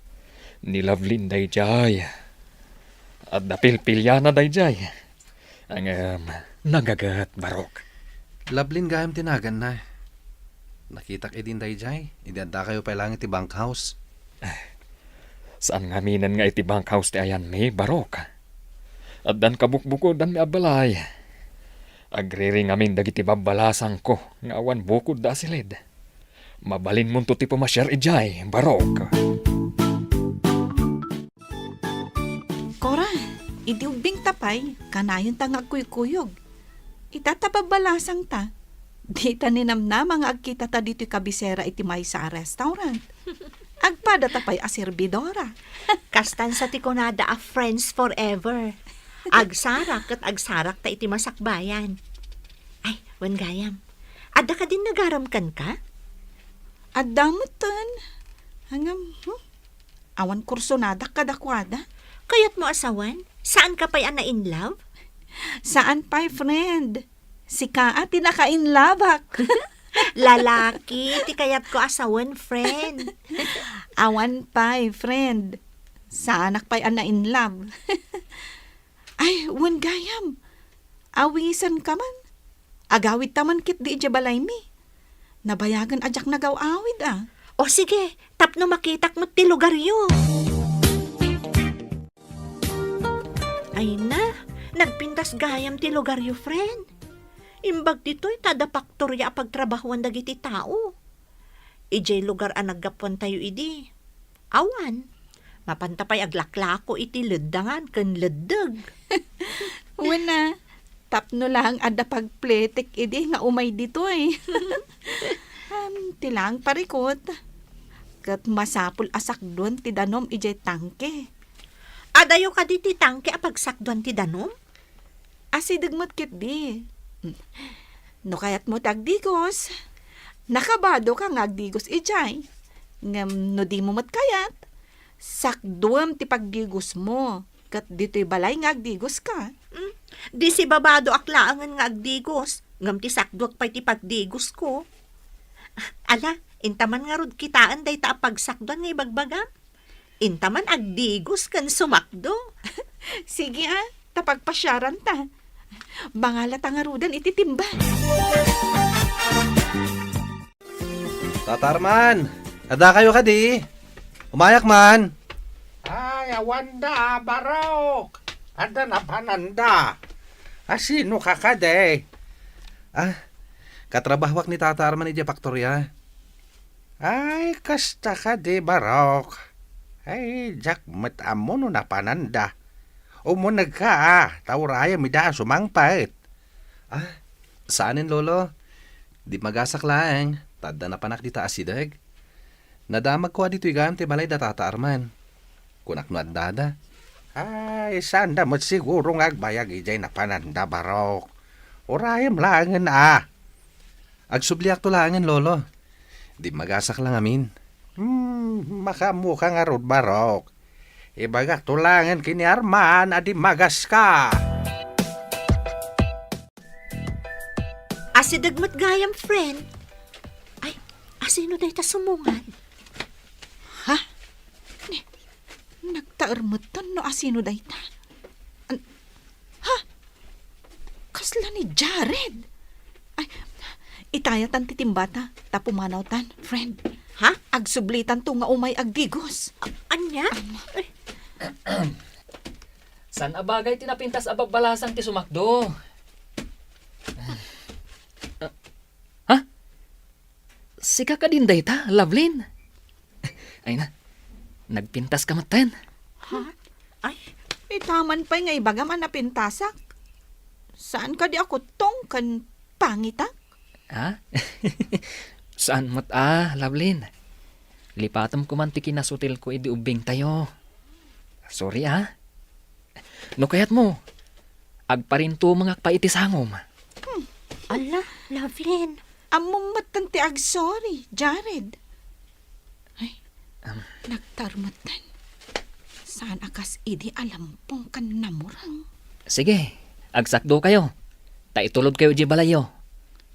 ni Lovelyn daydiay. Adda pilpiliana daydiay. Ngem, nagaget, Barok. Lovelyn gayam ti naganna. Nakitak idin daydiay, idi addakayo pay laeng iti bunkhouse. Saan ngaminen nga iti bunkhouse ti ayanmi, Barok. Addan kabukbukodanmi a balay. Agriri ngamin dagiti babbalasangko nga awan bukodda a silid. Mabalinmonto ti pumasiar idiay, Barok. Kora, idi ubbingta pay, kanayonta nga agkuykuyog. Ita ta babbalasangta. Dita ninamnama nga agkitata ditoy kabisera iti maysa a restaurant. Agpadata pay a serbidora. Kastan sa ti kunada a friends forever. Agsarak ket agsarakta iti masakbayan. Ay, wen gayam. Adda kadin nagaram kenka? Adda metten. Ngem, hmm? Awan kursonadak kadakuada. Kayatmo a sawen? Saanka pay a na-in love? Saan pay, friend. Sika a ti naka-inlove-ak. Lalaki ti kayatko a sawen, friend. Awan pay, friend. Saanak pay a na-inlove. Ay, wen gayam. Awisenka man. Agawidta man ketdi idiay balaymi. Nabayagen a diak nagaw-awid, a. O sige, tapno makitak met ti lugaryo. Ay na, nagpintas gayam ti lugaryo, friend. Imbag ditoy ta adda paktoria a pagtrabahoan dagiti tao. Idiay lugar a naggapuantayo idi, awan. Mapanta pay aglaklako iti leddangan ken leddeg. Wen a, tapno laeng adda pagpletek idi nga umay ditoy. Am, ti laeng parikut. Ket masapul a sakduen ti danum idiay tangke. Adayo kadi ti tangke a pagsakduan ti danum? Asideg met ketdi. No kayatmo ti agdigos, nakabadoka nga agdigos idiay. Ngem no dimo met kayat, sakduem ti pagdigosmo, ket ditoy balay nga agdigoska. Hmm, di sibabadoak laengen nga agdigos, ngem ti sakduek pay ti pagdigosko. Ala, intaman ngarud kitaen dayta a pagsakduan nga ibagbagam. Intaman agdigos ken sumakdo. Sige a, ta pagpasiaranta. Mangalata ngaruden iti timba. Tata Arman, addakayo kadi? Umayak man. Ay, awanda, Barok. Adda napananda. Asinoka kadi? Ah, katrabahoak ni Tata Arman idiay paktoria. Ay, kasta kadi, Barok. Ay, diak met ammo no napananda. Umunegka, a, ta urayem ida a sumangpet. Ah, saanen, Lolo. Dimmagasak laeng, ta adda napanak dita asideg. Nadamagko a ditoy gayam ti balay da Tata Arman. Kunak no addada. Ay, saanda met siguro nga agbayag idiay napananda, Barok. Urayem laengen, a. Agsubliakto laengen, Lolo. Dimmagasak la ngamin. Hmm, makaammoka ngarud, Barok. Ibagakto laengen ken ni Arman a dimmagaska. Asideg met gayam, friend. Ay, asino dayta sumungad? Ha? Ni, nagtaer metten no asino dayta. An-, Jared! Ay, itayatan ti timbata, ta pumanawtan, friend. Ha? Agsublitanto nga umay agdigos. A-, ania? Ay. Saan a bagay ti napintas a babbalasang ti sumakdo? Ha? Sika kadin dayta, Lovelyn? Ay na, nagpintas ka metten. Ha? Ay, itaman pay nga ibagam a napintasak. Saan kadi a kuttong ken pangitak? Ha? Saan met a, Lovelyn. Lipatem koman ti kinasutilko idi ubbingtayo. Sorry, a. No kayatmo, agparintumengak pay iti sangom. Hmm. Ala, Lovelyn. Ammom metten ti agsorry, Jared. Ay, Am. Nagtarmetten. Saan a kas idi a lampong ken namurang? Sige, agsakdo kayo. Ta itulod kayo idiay balayyo.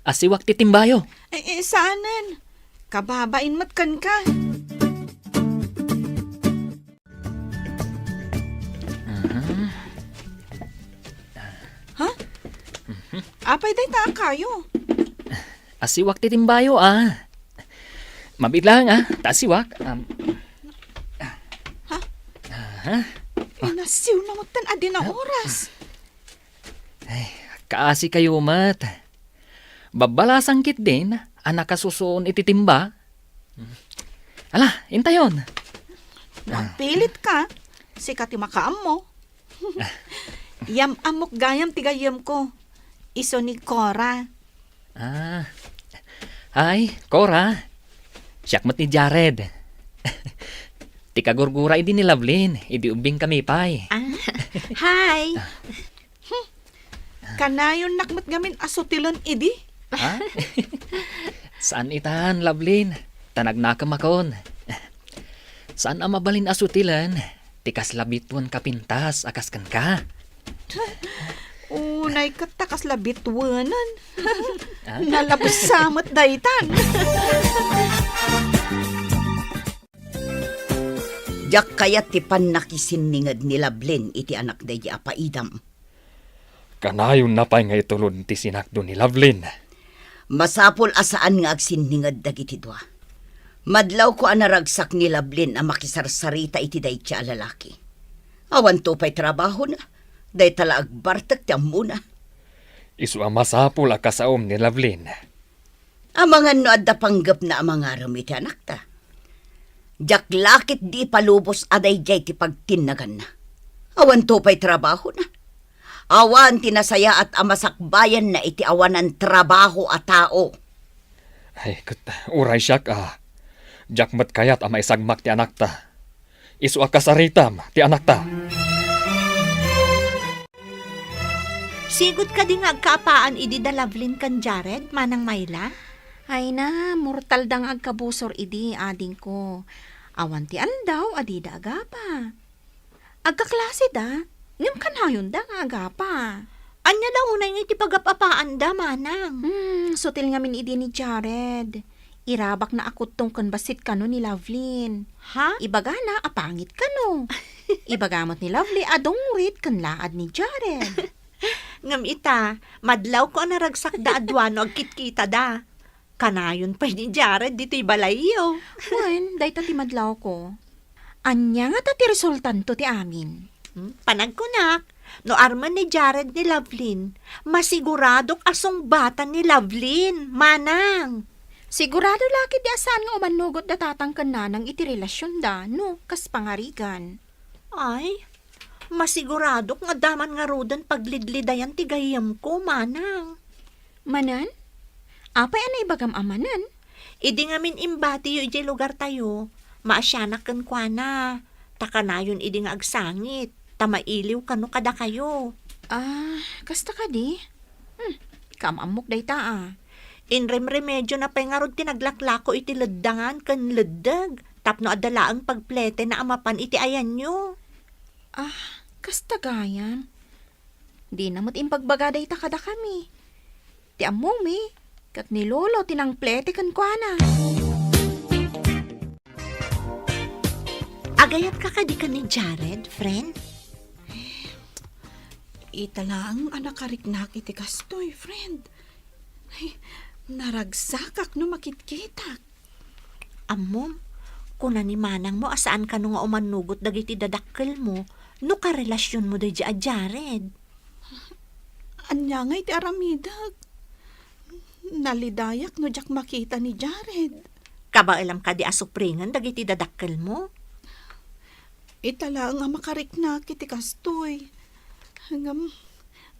Asiwak ti timbayo. Eh, eh, saanen. Kababain met kenka. Mhm. Ha? Mhm. Apay dayta a kayo? Asiwak ti timbayo, a. Mabiit lang, a. Ta asiwak. Um, Ha? Aha. Inasiw na metten a di na oras. Ay, kaasi kayo met. Babbalasang ketdin a nakasusuon iti timba. Ala, intayon. Mapilit ka. Sika ti makaammo. Yam-ammok gayam ti gayyemko. Isu ni Cora. Ah. Hi, Cora. Siak met ni Jared. Ti kagurgura idi ni Lovelyn, idi ubbingkami pay. Ah, hi. Kanayonnak met ngamin a sutilen idi. Ha? Saan itan, Lovelyn. Ta nagnakemakon. Saan a mabalin a sutilen ti kasla bituen a pintas a kas kenka. Unay ket ta kasla bituenen. Ah? Nalabsa met daytan. Diak kayat ti pannakisinninged ni Lovelyn iti anak daydi a paidam. Kanayonna pay nga itulod ti sinakdo ni Lovelyn. Masapul a saan nga agsinninged dagiti dua. Madlawko a naragsak ni Lovelyn a makisarsarita iti dayta a lalaki. Awanto pay trabahona, dayta la agbartek ti ammona. Isu a masapul a kasaom ni Lovelyn. Amangan no adda panggepna a mangarem iti anakta. Diak la ketdi ipalubos a daydiay ti pagtinnaganna. Awanto pay trabahona. Awan ti nasayaat a masakbayanna iti awanan trabaho a tao. Ay, ket uray siak a, diak met kayat a maisagmak ti anakta. Isu a kasaritam ti anakta. Sigud kadi nga agkaapaan idi da Lovelyn ken Jared, Manang Myla? Ay na, mortal da nga agkabusor idi, adingko. Awan ti aldaw a dida agapa. Agkaklase da, ngem kanayon da nga agapa. Ania la unay nga iti pagap-apaan da, Manang? Hmm, sutil ngamin idi ni Jared. Irabakna a kuttong ken bassit kano ni Lovelyn. Ha? Ibagana a pangit kano. Ibaga met ni Lovely a dungrit ken laad ni Jared. Ngem ita, madlawko a naragsak da a dua no agkitkita da. Kanayon pay ni Jared ditoy balayyo. Wen, dayta ti madlawko. Ania ngata ti resultanto ti amin? Hmm, panagkunak, no armen ni Jared ni Lovelyn, masiguradok a sungbatan ni Lovelyn, Manang. Sigurado la ketdi a saan nga umannugot da tatang ken nanang iti relasionda, no, kas pangarigan. Ay, masiguradok nga adda man ngaruden paglidlidayan ti gayyemko, Manang. Manen? Apay a naibagam a manen? Idi ngamin imbatiyo idiay lugartayo, maasianak kenkuana, ta kanayon idi nga agsangit, ta mailiw kano kadakayo. Ah, kasta kadi? Hmm, kaam-ammok dayta a. Inremremediona pay ngarud ti naglaklako iti leddangan ken leddeg tapno adda laeng pagpletena a mapan iti ayanyo. Ah, kasta gayam. Dina met imbagbaga dayta kadakami. Ti ammomi, ket ni Lolo ti nangplete kenkuana. Agayatka kadi ken ni Jared, friend? Ita laeng a nakariknak iti kastoy, friend. Ay, naragsakak no makitkitak. Ammom, kuna ni manangmo a saan kano nga umannugot dagiti dadakkelmo no karelasionmo daydi a Jared. Ania ngay ti aramidek? Nalidayak no diak makita ni Jared. Kabaelam kadi a supringen dagiti dadakkelmo? Ita laeng a makariknak iti kastoy. Ngem,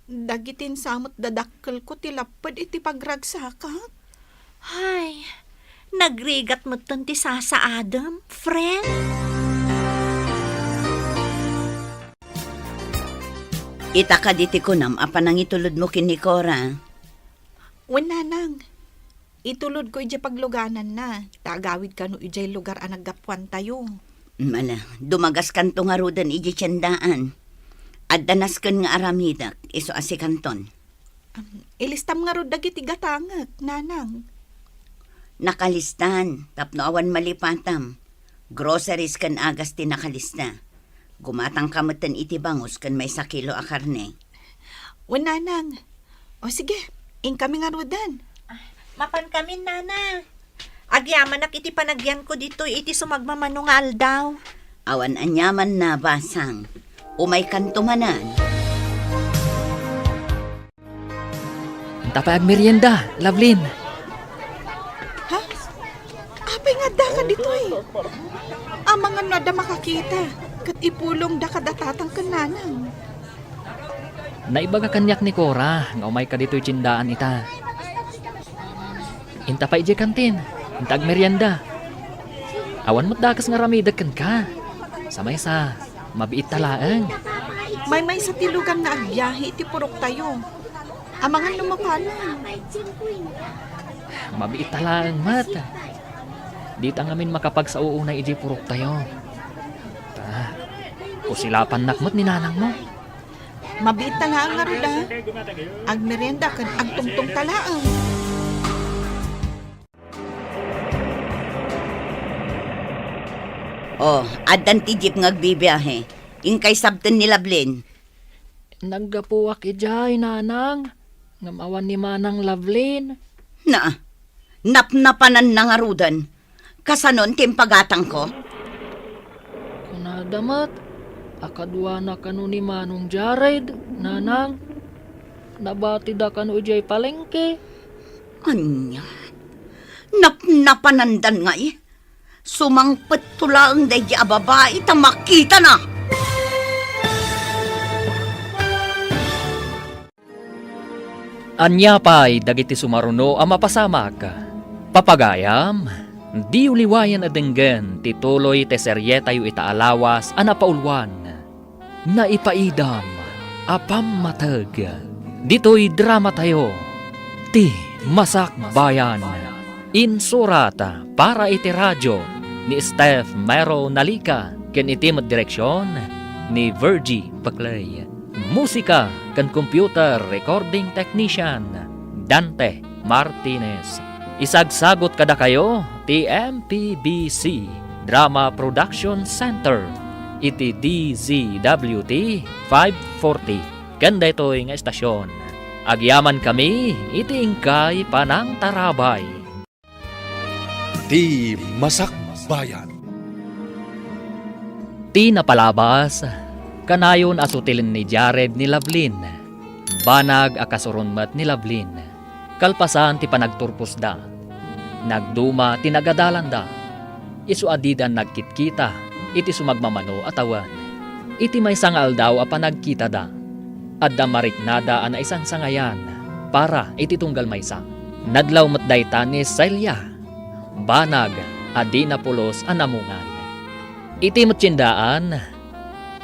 dagiti insamet dadakkelko ti lapped iti pagragsakak. Hay, nagrigat metten ti sasaadem, friend. Ita kadi ti kunam a panangitulodmo ken ni Cora? Wen, nanang. Itulodko idiay paglugananna, ta agawid kano idiay lugar a naggapuantayo. Mala, dumagaskanto ngaruden idiay tiendaan. Adda nasken nga aramidek, isu a sikanton. Am, ilistam ngarud dagiti gatangek, nanang. Nakalistan, tapno awan malipatam. Groceries ken agas ti nakalista. Gumatangka metten iti bangus ken maysa kilo a karne. Wen, nanang. O sige, inkami ngaruden. Mapankamin, nanang. Agyamanak iti panagyanko ditoy iti sumagmamano nga aldaw. Awan aniamanna, basang. Umaykanto manen. Ita pay agmerienda, Lovelyn. Ha? Apay nga addaka ditoy? Amangan no adda makakita, ket ipulongda kada tatang ken nanang. Naibaga kaniak ni Cora nga umayka ditoy tiendaan ita. Ita pay idiay kantin, ita agmerienda. Awan met dakes nga aramidek kenka. Sa maysa, mabiitta laeng. Maymaysa ti lugan nga agbiahe iti puroktayo. Amangan no mapano. Mabiitta laeng met. Dita ngamin makapagsao unay idiay puroktayo. Ta, kusilapannak met ni nanangmo. Mabiitta laeng ngarud a. Agmerienda ken agtungtongta laeng. O, addan ti jeep nga agbibiahe. Inkay sabten ni Lovelyn. Naggapuak idiay, nanang. Ngem awan ni manang Lovelyn. Na, napnapananna ngaruden. Kasanon ti impagatangko? Kunada met a kaduana kano ni Manong Jared, nanang. Nabatida kano idiay palengke. Ania? Napnapanandan ngay? Sumangpetto laeng daydi a babai ta makitana. Ania pay dagiti sumaruno a mapasamak? Papagayam, diyo liwayan a denggen ti tuloy ti serietayo ita a lawas a napauluan, Naipaidam a Pammateg. Ditoy dramatayo, Ti Masakbayan. Insurat para iti radio ni Steph Mero Nalica ken iti met direksion ni Virgie Paclay. Musika ken computer recording technician, Dante Martinez. Isagsagot kadakayo ti M P B C Drama Production Center iti D Z W T five forty. Ken daytoy nga estasion, agyamankami iti inkay panangtarabay. Ti Masakbayan. Ti napalabas, kanayon a sutilen ni Jared ni Lovelyn. Banag a kasuron met ni Lovelyn. Kalpasan ti panagturposda, nagduma ti nagadalanda. Isu a dida nagkitkita iti sumagmamano a tawen. Iti maysa nga aldaw a panagkitada, adda mariknada a naisangsangayan para iti tunggal maysa. Nadlaw met dayta ni Celia, banag a dina pulos a namungan. Iti met tiendaan,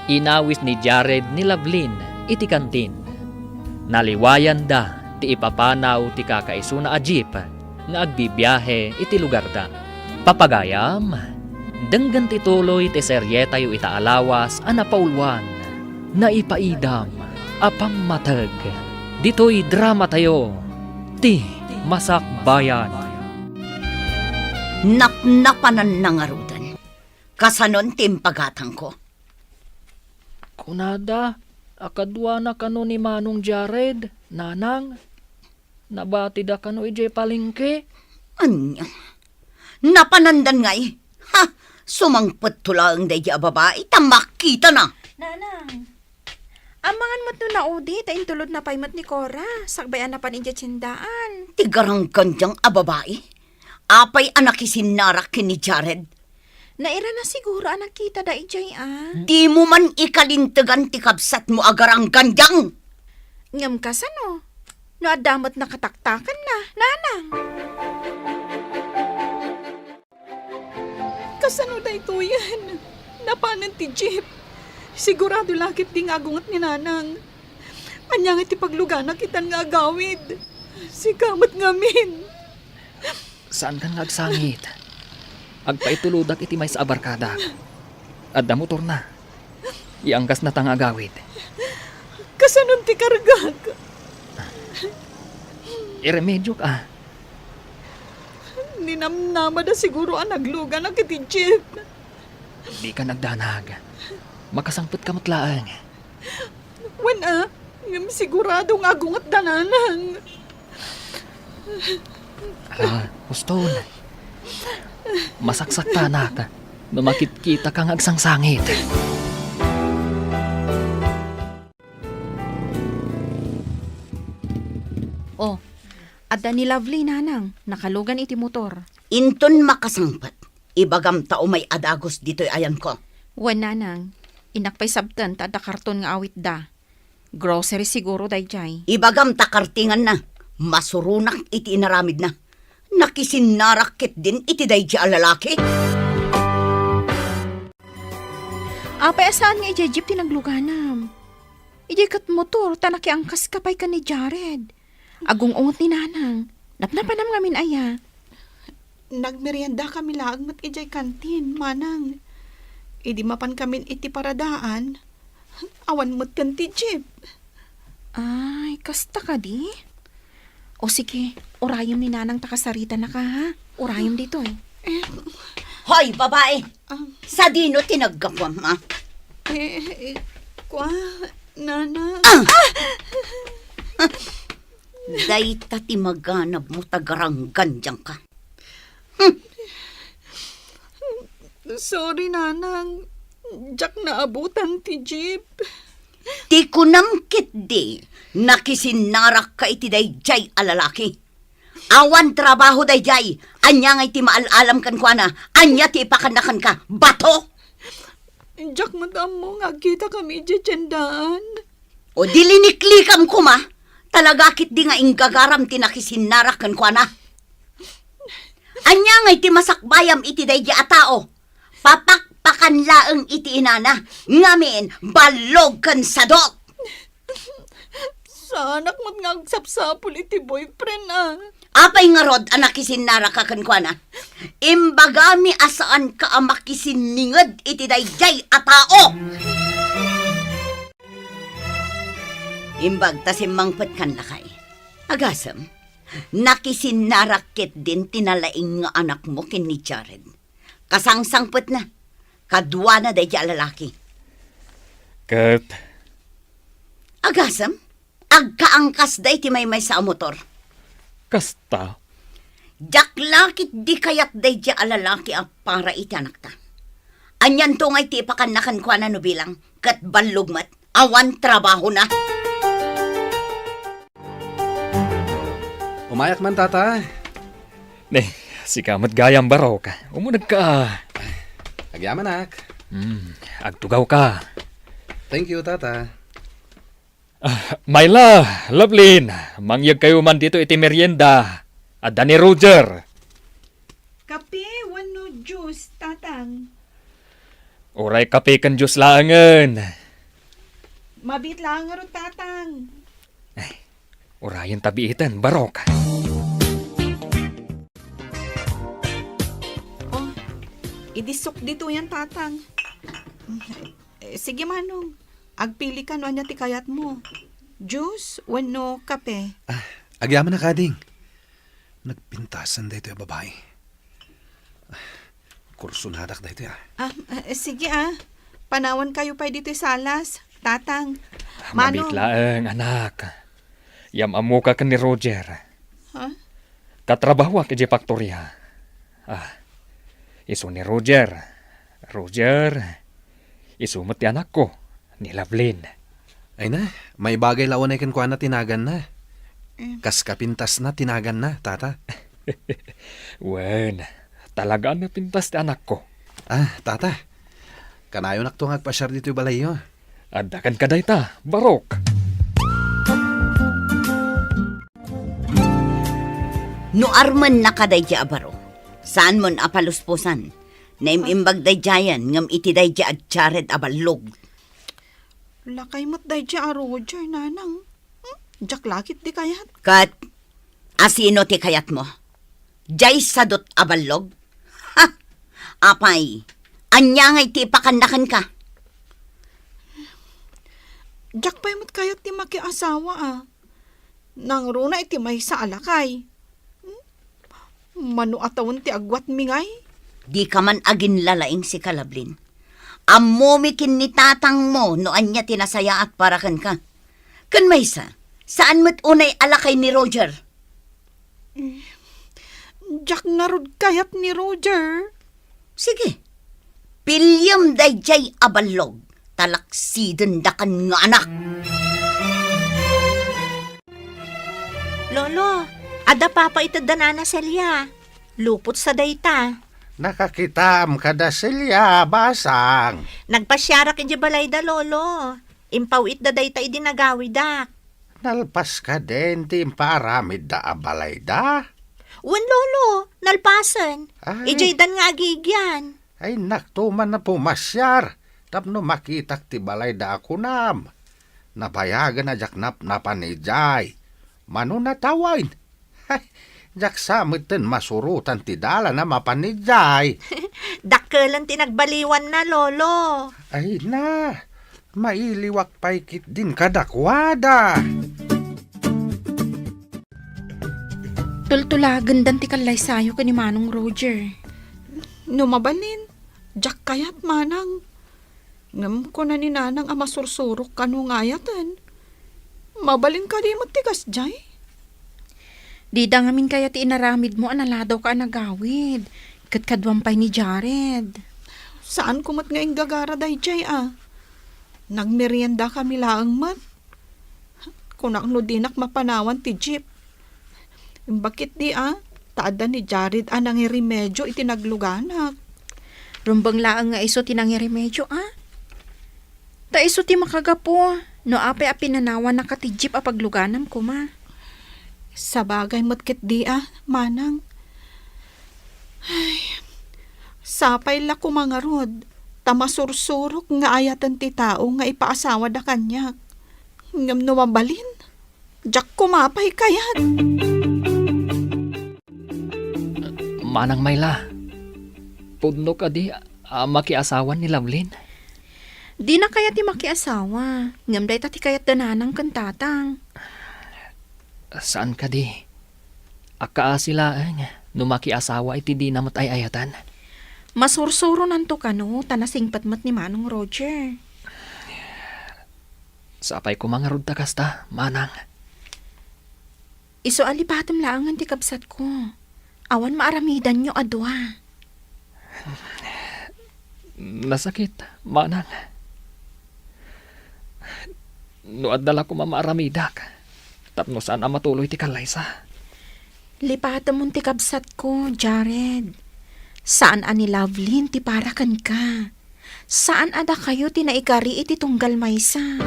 inawis ni Jared ni Lovelyn iti kantin. Naliwayanda ti ipapanaw ti kakaisuna a jeep nga agbibiahe iti lugarda. Papagayam, denggen ti tuloy ti serietayo ita a lawas a napauluan, Naipaidam a Pammateg. Ditoy dramatayo, Ti Masakbayan. Napnapananna ngaruden. Kasanon ti impagatangko? Kunada, A kaduana kano ni Manong Jared, Nanang? Nabatida kano idiay palengke? Ania? Napanandan ngay? Ha! Sumangpet to laeng daydi a babai, ta makitana. Nanang, amangan met no naudi ta intulodna pay met ni Cora, sakbay a napan idiay tiendaan. Ti garanggandiang a babai? Apay a nakisinnarak ken ni Jared? Nairana siguro a nakitada idiay a. Dimo man ikalintegan ti kabsatmo a garanggandiang. Ngem kasano? No adda met nakataktakanna, Nanang. Kasano daytoyen? Napanen ti jeep. Sigurado la ketdi nga agunget ni Nanang. Ania nga ti paglugana itan nga agawid? Sika met ngamin. Saankan nga agsangit. Agpaitulodak iti maysa a barkadak. Adda motorna. Ianggasna ta nga agawid. Kasanon ti kargak? Iremedioka. Ninamnamada siguro a nagluganak iti jeep. Dika nagdanag. Makasangpetka met laeng. Wen a, ngem sigurado nga agungetda, Nanang. Ah, huston. Masaksaktanak no makitkitaka nga agsangsangit. Oh, adda ni Lovely, Nanang. Nakalugan iti motor. Inton makasangpet, ibagam ta umay a dagus ditoy ayanko. Wen, Nanang. Innak pay sabten ta adda karton nga awitda. Grocery siguro daydiay. Ibagam ta kartinganna. Masuronak iti inaramidna. Nakisinnarak ketdin iti daydiay a lalaki. Apay a saan nga idiay jeep ti nagluganam? Idiay ket motor ta nakiangkaska pay ken ni Jared. Agung-unget ni Nanang. Napnapanam ngamin aya? Nagmeriendakami laeng met idiay kantin, Manang. Idi mapankamin iti paradaan, awan met ken ti jeep. Ay, kasta kadi? O sige, urayem ni Nanang ta kasaritanaka, ha? Urayem ditoy. Eh, Hoy, babai! Ah. Sadino ti naggapuam, ha? Eh, eh, kua, Nanang. Ah! Dayta ti maganabmo ta garanggandiangka. Hmm. Sorry, Nanang. Diak naabutan ti jeep. Ti kunam ketdi, nakisinnarakka iti daydiay a lalaki. Awan trabaho daydiay. Ania ngay ti maal-alam kenkuana? Ania ti ipakanna kenka? Bato? Diak met ammo nga agkitakami idiay tiendaan. O di liniklikam koma, talaga ketdi nga inggagaram ti nakisinnarak kenkuana. Ania ngay ti masakbayam iti daydiay a tao? Papakpakan laeng iti inana, ngamin ballog ken sadok. Saanak met nga agsapsapul iti boyfriend, ah. Apay ngarud a nakisinnaraka kenkuana? Imbagami a saanka a makisinninged iti daydiay a tao. Imbag ta simmangpetkan lakay. Agasem, nakisinnarak ketdin ti nalaing nga anakmo ken ni Jared. Kasangsangpetna, kaduana daydiay a lalaki. Ket agasem, agkaangkasda iti maymaysa a motor. Kasta? Diak la ketdi kayat daydiay a lalaki a para iti anakta. Anianto ngay ti ipakanna kenkuana no bilang, ket ballog met, awan trabahona. Umayak man, Tata. Ne, sika met gayam, Barok. Umunegka. Agyamanak. Hmm, agtugawka. Thank you, Tata. Ah, Myla, Lovelyn, mangyegkayo man dito iti merienda. Adda ni Roger. Kape wenno juice, Tatang? Uray kape ken juice laengen. Mabiit laeng ngarud, Tatang. Ay, urayen ta biiten, Barok. Oh, idisok ditoyen, Tatang. Eh, sige, Manong. Agpilika no ania ti kayatmo. Juice wenno kape? Ah, agyamanak, ading. Nagpintasan daytoy a babai. Ah, kursonadak daytoy, ah. Ah, eh, sige, ah. Panawankayo pay ditoy salas, Tatang. Manong. Mamit laeng, anak. Yam-ammoka ken ni Roger. Ha? Katrabahoak idiay faktoria. Ah, isu ni Roger. Roger, isu met ti anakko, ni Lovelyn. Ay na, maibagay la unay kenkuana ti naganna. Em. Kas kapintasna ti naganna, tata. Wen, talaga a napintas ti anakko. Ah, tata, kanayonakto nga agpasiar ditoy balayyo. Adda kenka dayta, Barok. No armennaka daydiay a baro, saanmon a palusposan. Naim-imbag daydiayen ngem iti daydiay a Jared a ballog. Lakay met daydiay a Roger, nanang. Hmm? Diak la ketdi kayat. Ket asino ti kayatmo? Diay sadot a ballog? Ha! Apay, ania ngay ti ipakanna kenka? Diak pay met kayat ti makiasawa, a. Nangruna iti maysa a lakay. Hmm? Mano a tawen ti agwatmi ngay? Dika man aginlalaing, sika, Lovelyn. Ammomi ken ni tatangmo no ania ti nasayaat para kenka. Ken maysa, saan met unay a lakay ni Roger? Diak ngarud kayat ni Roger. Sige, piliem daydiay a ballog, ta laksidendakan nga anak. Lolo, adda papa iti da Nana Celia. Lupotsa dayta. Nakakitam kada Celia, basang. Nagpasiarak idiay balayda, Lolo. Impaw-itda dayta idi nagawidak. Nalpas kadin ti impaaramidda a balayda? Wen, Lolo, nalpasen. Ay. Idiaydan nga agigian. Ay, nakto man a pumasiar tapno makitak ti balayda a kunam. Nabayagen a diak napnapan idiay. Mano natawen? Ay, diak sa metten masurotan ti dalan a mapan idiay. Dakkelen ti nagbaliwanna, Lolo. Ay na, mailiwak pay ketdin kadakuada. Tultulagendan ti kallaysayo ken ni Manong Roger. No mabalin, diak kayat, Manang. Ngem kuna ni Nanang a masursurok kano nga ayaten. Mabalin kadi met ti kasdiay? Dida ngamin kayat ti inaramidmo a naladawka a nagawid, ket kaduam pay ni Jared. Saanko met nga inggagara daydiay a. Nagmeriendakami laeng met. Kunak no dinak mapanawan ti jeep. Imbag ketdi a, ta adda ni Jared a nangiremedio iti nagluganak. Rumbeng laeng nga isu ti nangiremedio a. Ta isu ti makagapu no apay a pinanawannaka ti jeep a pagluganam koma. Sabagay met ketdi a, Manang. Ay, sapay la koma ngarud, ta masursurok nga ayaten ti tao nga ipaasawada kaniak. Ngem no mabalin, diak koma pay kayat. Manang Myla, pudno kadi a makiasawa ni Lovelyn? Dina kayat ti makiasawa, ngem dayta ti kayat da Nanang ken Tatang. Saan kadi? Agkaasi laeng no makiasawa iti dina met ay-ayatan. Masursuronanto kano ta nasingpet met ni Manong Roger. Sapay koma ngarud ta kasta, Manang. Isu a lipatem laengen ti kabsatko. Awan maaramidanyo a dua. Nasakit, Manang. No adda la koma maaramidak, tapno saan a matuloy ti kallaysa. Lipatemon ti kabsatko, Jared. Saan a ni Lovelyn ti para kenka. Saan a dakayo ti naikari iti tunggal maysa.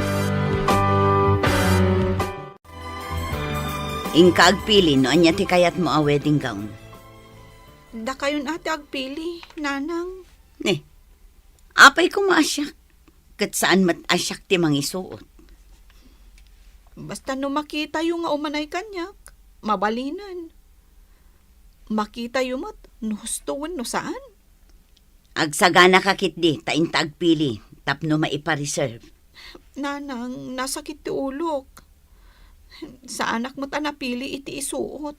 Inka agpili no ania ti kayatmo a wedding gown. Dakayon a ti agpili, Nanang. Ne, apay koma a siak, ket saan met a siak ti mangisuot. Basta no makitayo nga umanay kaniak, mabalinen. Makitayo met no husto wenno saan. Agsaganaka ketdi ta inta agpili tapno maipa-reserve. Nanang, nasakit ti ulok. Saanak met a napili iti isuot.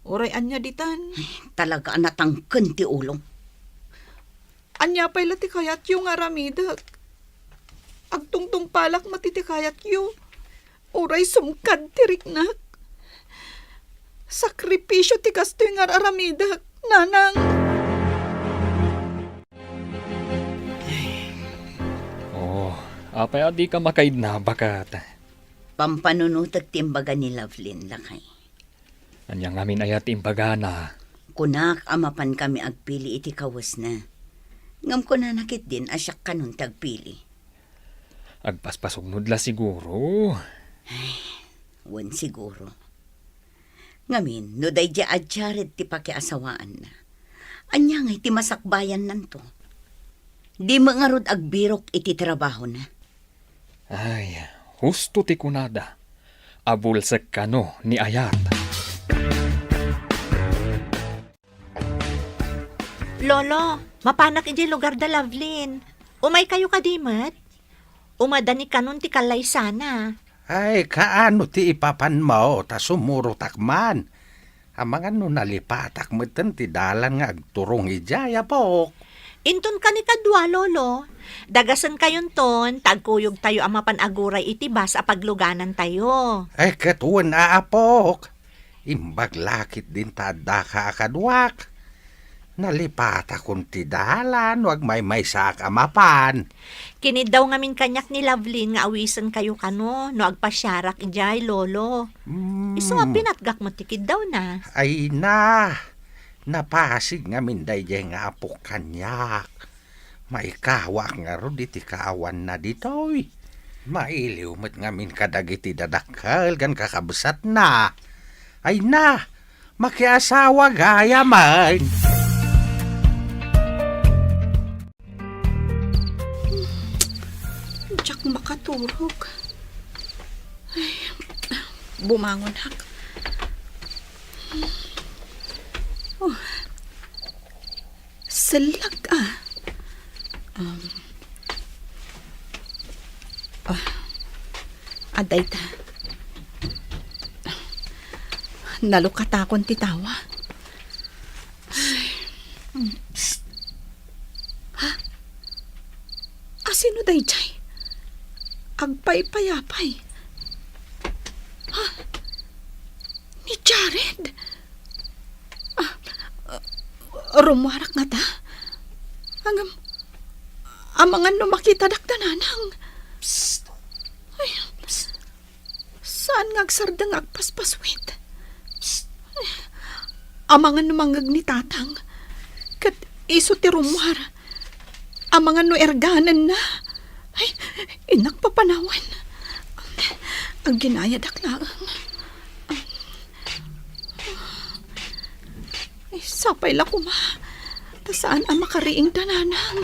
Uray ania ditan. Ay, talaga a natangken ti ulo. Ania pay la ti kayatyo nga aramidek? Agtungtungpalak met iti kayatyo. Uray sumkad ti riknak. Sakripisio ti kastoy nga ar-aramidek, nanang. Oh, apay a dika makaidna, baket? Pampanunotek ti imbaga ni Lovelyn, lakay. Ania ngamin aya ti imbagana? Kunak a mapankami agpili iti kawesna. Ngem kunana ketdin a siak kanon ti agpili. Agpaspasugno la siguro. Ay, wen siguro. Ngamin, no daydiay a Jared ti pakiasawaanna, ania ngay ti masakbayannanto? Di met ngarud agbirok iti trabahona. Ay, husto ti kunada. Abulsek kano ni Ayat. Lolo, mapanak idiay lugar da Lovelyn. Umaykayo kadi met? Umada ni kanon ti kallaysana. Ay, kaano ti ipapanmo ta sumurotak man? Amangan no nalipatak metten ti dalan nga agturong idiay, apok. Inton kanikadua, Lolo. Dagasenkayonton, ta agkuyogtayo a mapan aguray iti bus a pagluganantayo. Ay, ket wen a, apok. Imbag la ketdin ta addaka a kaduak. Nalipatakon ti dalan no agmaymaysaak a mapan. Kiniddaw ngamin kaniak ni Lovelyn nga awisenkayo kano no agpasiarak idiay, Lolo. Mm. Isu a pinatgak met ti kiddawna. Ay na, napasig ngamin daydiay nga apok kaniak. Maikawaak ngarud iti kaawanna ditoy. Mailiw met ngamin kadagiti dadakkel ken kakabsatna. Ay na, makiasawa gayamen. Diak makaturog. Ay, bumangon ak. Oh. Sellag, ah. Um, ah, adda ita. Nalukatakon ti tawa. Psst! Ha? Asino daydiay? Agpaypayapay. Ha? Ni Jared? Ah, ah, rummuarak ngata? Ngem, amangan no makitadak da nanang. Psst! Ay, psst. Saan nga agsardeng nga agpaspaswit? Psst! Amangan no mangngeg ni tatang. Ket isu ti rummuar. Amangan no erganenna. Ay, innak papanawen. Agginayadak laeng. Ay, sapay la koma. Ta saan a makariing da nanang.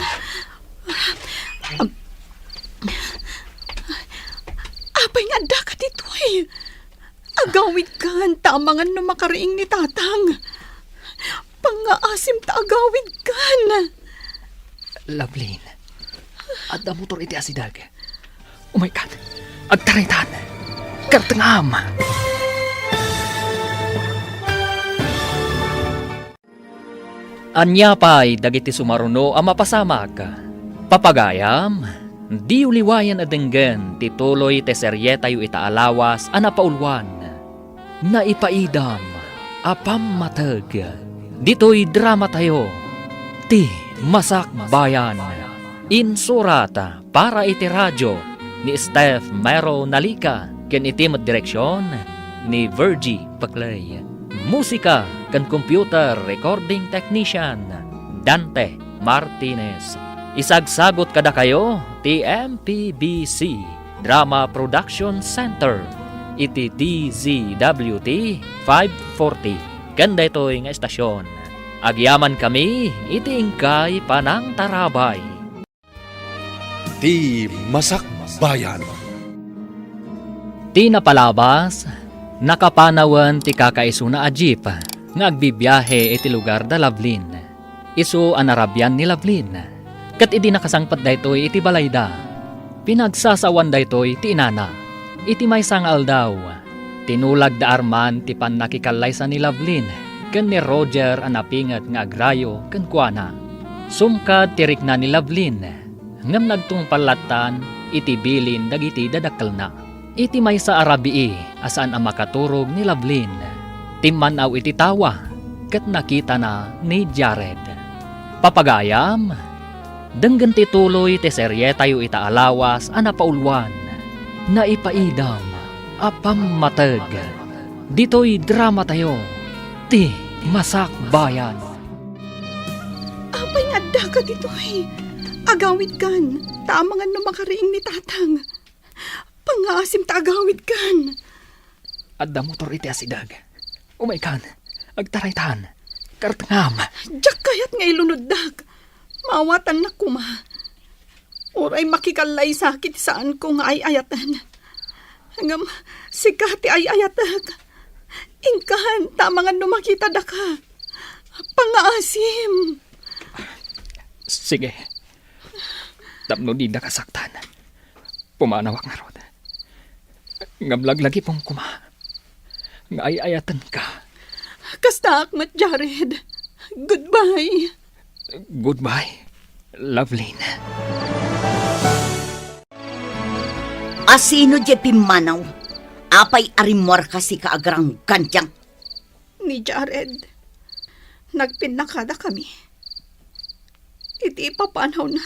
Am-, apay nga addaka ditoy? Agawidkan, ta amangan no makariing ni tatang. Pangngaasim ta agawidkan. Lovelyn, adda motor iti asideg. Umaykan, agtaraytan. Kartengam. Ania pay dagiti sumaruno a mapasamak? Papagayam, diyo liwayen a denggen ti tuloy ti serietayo ita a lawas a napauluan, Naipaidam a Pammateg. Ditoy dramatayo, Ti Masakbayan. Insurat para iti radio ni Steph Mero Nalica ken iti met direksion ni Virgie Paclay. Musika ken computer recording technician, Dante Martinez. Isagsagot kadakayo ti M P B C Drama Production Center iti D Z W T five forty ken daytoy nga estasion. Agyamankami iti inkay panangtarabay. Ti Masakbayan. Ti napalabas, nakapanawen ti kakaisuna a jeep nga agbibiahe iti lugar da Lovelyn. Isu a narabian ni Lovelyn. Ket idi nakasangpet daytoy iti balayda, pinagsasawan daytoy ti inana. Iti maysa nga aldaw, tinulag da Arman ti pannakikallaysa ni Lovelyn ken ni Roger a napinget nga agrayo kenkuana. Sumkad ti rikna ni Lovelyn, ngem nagtungpal lattan iti bilin dagiti dadakkelna. Iti maysa a rabii a saan a makaturog ni Lovelyn, timman-aw iti tawa ket nakitana ni Jared. Papagayam, denggen ti tuloy ti serietayo ita a lawas a napauluan, Naipaidam a Pammateg. Ditoy dramatayo, ti Masakbayan. Apay nga addaka ditoy? Agawidkan, ta amangan no makariing ni Tatang. Pangngaasim ta agawidkan. Adda motor iti asideg. Umaykan, agtaraytan. Kartengam. Diak kayat nga ilunoddak. Maawatannak koma. Uray makikallaysaki ti saanko nga ay-ayaten. Ngem sika ti ay-ayatek. Inkan, ta amangan no makitadaka. Pangngaasim. Sige. Tapno didaka saktan, pumanawak ngarud. Ngem laglagipem koma nga ay-ayatenka. Kastaak met, Jared. Goodbye. Goodbye, Lovelyn. Asino diay pimmanaw? Apay a rimmuarka sika agranggandiang? Ni Jared. Nagpinnakadakami. Iti ipapanawna,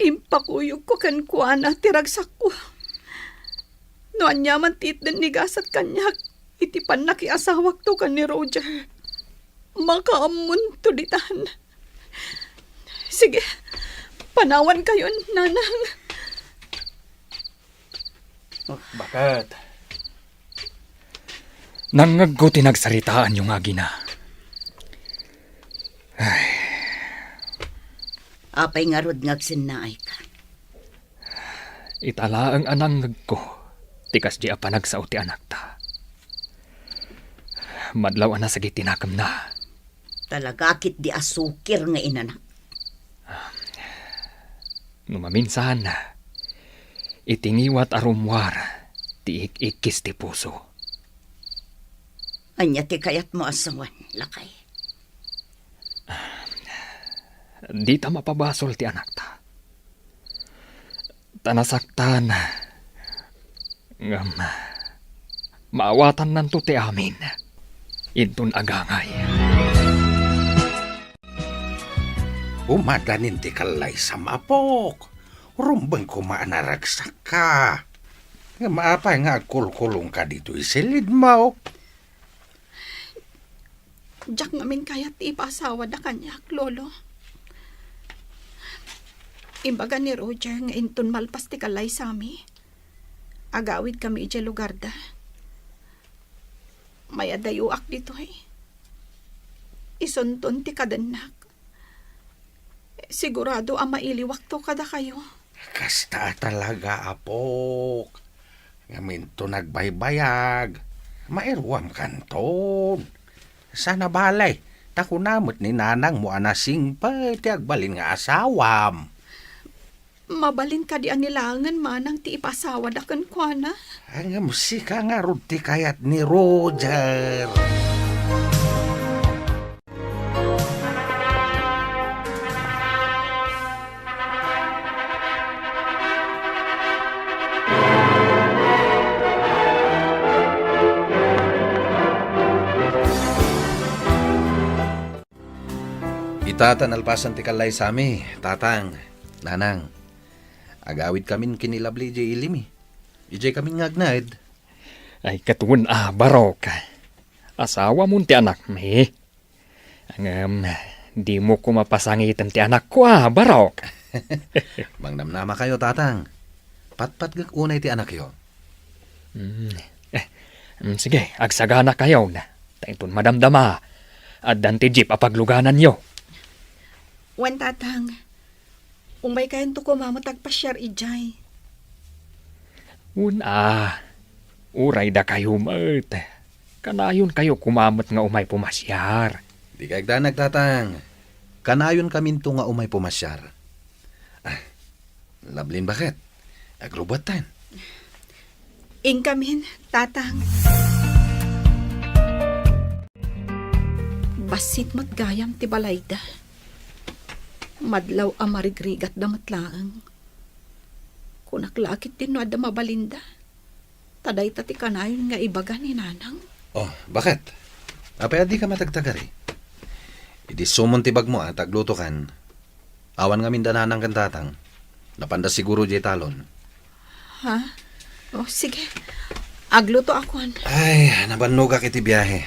impakuyogko kenkuana ti ragsakko. No aniaman ti itden ni gasat kaniak iti pannakiasawakto ken ni Roger, makaammonto ditan. Sige, panawankayon, Nanang. Baket. Nangngegko ti nagsaritaanyo nga agina. Ay. Apay ngarud nga agsennaayka? Ita laeng a nangngegko ti kasdi a panagsao ti anakta. Madlaw a nasagit ti nakemna. Talaga ketdi a sukir nga inanak. No maminsan, iti ngiwat a rummuar ti ik-ikkis ti puso. Ania ti kayatmo a sawen, lakay? Dita mapabasol ti anakta. Ta nasaktan. Ngem, maawatannanto ti amin. Inton agangay. Umadanin ti kallaysam, apok. Rumbeng koma a naragsakka. Ngem apay nga agkulkulongka ditoy silidmo? Diak ngamin kayat ti ipaasawada kaniak, Lolo. Imbaga ni Roger nga inton malpas ti kallaysami, agawidkami idiay lugarda. Mayadayoak ditoy. Isunton ti kadennak. Sigurado a mailiwakto kadakayo. Kasta a talaga, apok. Ngem inton nagbaybayag, mairuam kanton. Saan a bale, ta kuna met ni nanangmo a nasingpet ti agbalin nga asawam. Mabalin kadi a ni laengen manang ti ipasawada kenkuana? Ngem sika ngarud ti kayat ni Roger. Ita ta nalpasan ti kallaysami, Tatang, Nanang. Agawidkamin ken ni Lovely idiay ilimi. Idiay kamin nga agnaed. Ay, ket wen a, Barok. Asawamon ti anakmi. Ngem, dimo koma pasangiten ti anakko a, Barok. Mangnamnamakayo, Tatang. Patpatgek unay ti anakyo. Mm, eh, mm, sige, agsaganakayon. Ta inton madamdama, addan ti jeep a paglugananyo. Wen, Tatang. Umaykayanto koma met agpasiar idiay. Wen a, uray dakayo met. Kanayonkayo koma met nga umay pumasiar. Dika agdanag, Tatang. Kanayonkaminto nga umay pumasiar. Ah, Lovelyn, baket? Agrubuatten. Inkamin, Tatang. Bassit met gayam ti balayda. Madlaw a marigrigatda met laeng. Kunak la ket no adda mabalinda. Ta dayta ti kanayon nga ibaga ni Nanang. Oh, baket? Apay a dika matagtagari? Idi sumon ti bagmo a ta aglutokan. Awan ngamin da Nanang ken Tatang. Napanda siguro diay talon. Ha? Oh, sige. Agluto akon. Ay, nabannogak iti biahe.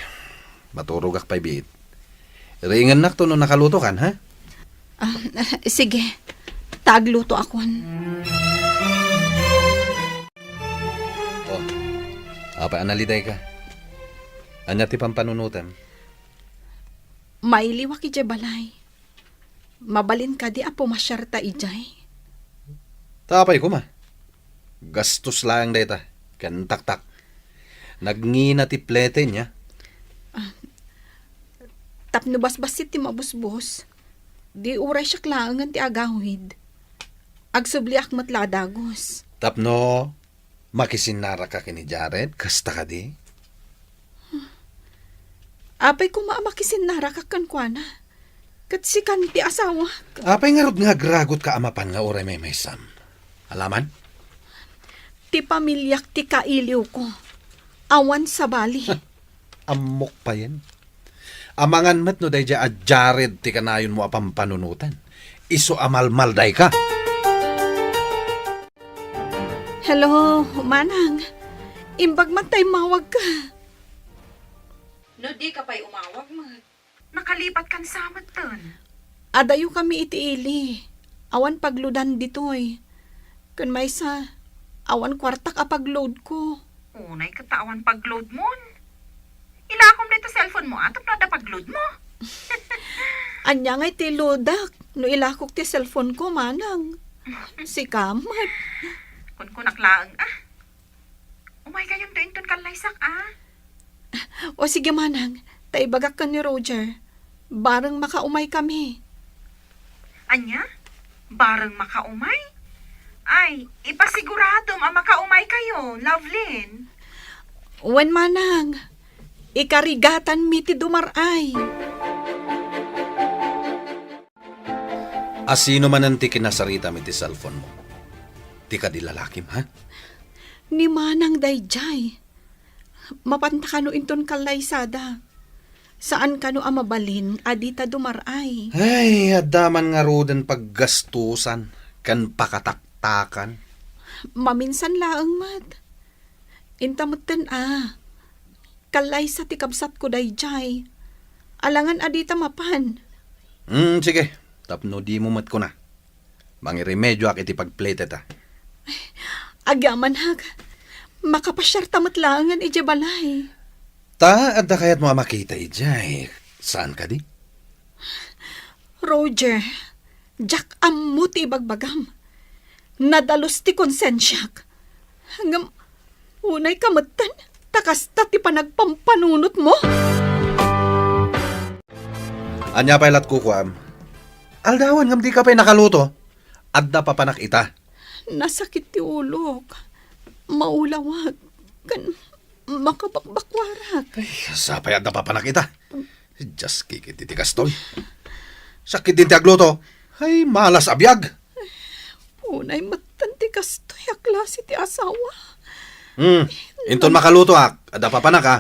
Maturogak pay biit. Riingennakto no nakalutokan, ha? Ah, sige. Ta agluto akon. Oh, apay a nalidayka? Ania ti pampanunotem? Mailiwak idiay balay. Mabalin kadi a pumasiarta idiay? Ta apay koma? Gastos laeng dayta, ken taktak. Nagngina ti plete, nia? Ah, tapno basbassit ti mabusbos, di uray siak laengen ti agawid. Agsubliak met la a dagus. Tapno makisinnaraka ken ni Jared, kasta kadi? Apay koma a makisinnaraka kenkuana? Ket sikan ti asawak. Apay ngarud nga agragotka a mapan nga uray maymaysam? Alaman? Ti pamiliak ti kailiwko. Awan sabali. Ammok payen. Amangan met no daydiay a Jared ti kanayonmo a pampanunotan. Isu a malmaldayka. Hello, Manang. Imbag man ta immawagka. No dika pay umawag met. Nakalipatkan sa metten. Adayo kami iti ili. Awan pagloadan ditoy. Ken maysa, awan kuartak a pagloadko. Unay ket ta awan pagloadmon. Ilakom dayta cellphone mo, a, tapno adda pagload mo. Ania ngay ti loadak no ilakok ti cellphone ko, Manang? Sika met. Kunkunak laeng, a. Umaykayonto inton kallaysak, a. O sige, Manang, ta ibagak ken ni Roger. Bareng makaumay kami. Ania? Bareng makaumay? Ay, ipasiguradom a makaumaykayo, Lovelyn. Wen, Manang, ikarigatanmi ti dumar-ay. A sino manen ti kinasaritam iti cellphone mo? Ti kadi lalakim, ha? Ni Manang daydiay. Mapanta kano inton kallaysada? Saan kano a mabalin a dita dumar-ay? Ay, adda man ngaruden paggastusan ken pakataktakan. Maminsan laeng met. Inta metten a, kallaysa ti kabsatko daydiay. Alangan a dita mapan. Hmm, sige. Tapno dimo met kuna. Mangiremedioak iti pagpletet, a. Agyamanak, makapasiarta met laengen idiay balay. Ta, adda kayatmo a makita idiay. Saan kadi? Roger, diak ammo ti ibagbagam. Nadalus ti konsensiak. Ngem, unayka metten, ta kasta ti panagpampanunotmo. Ania pay lat kukuam? Aldawen ngem dika pay nakaluto. Adda papanak ita. Nasakit ti ulok. Maulawak. Ken makabakbakwarak. Ay, sapay adda papanak ita. Dios, kikit iti kastoy. Sakit din ti agluto. Ay, malas a biag. Unay metten ti kastoy a klase ti asawa. Hmm, inton makalutoak, adda papanak, a.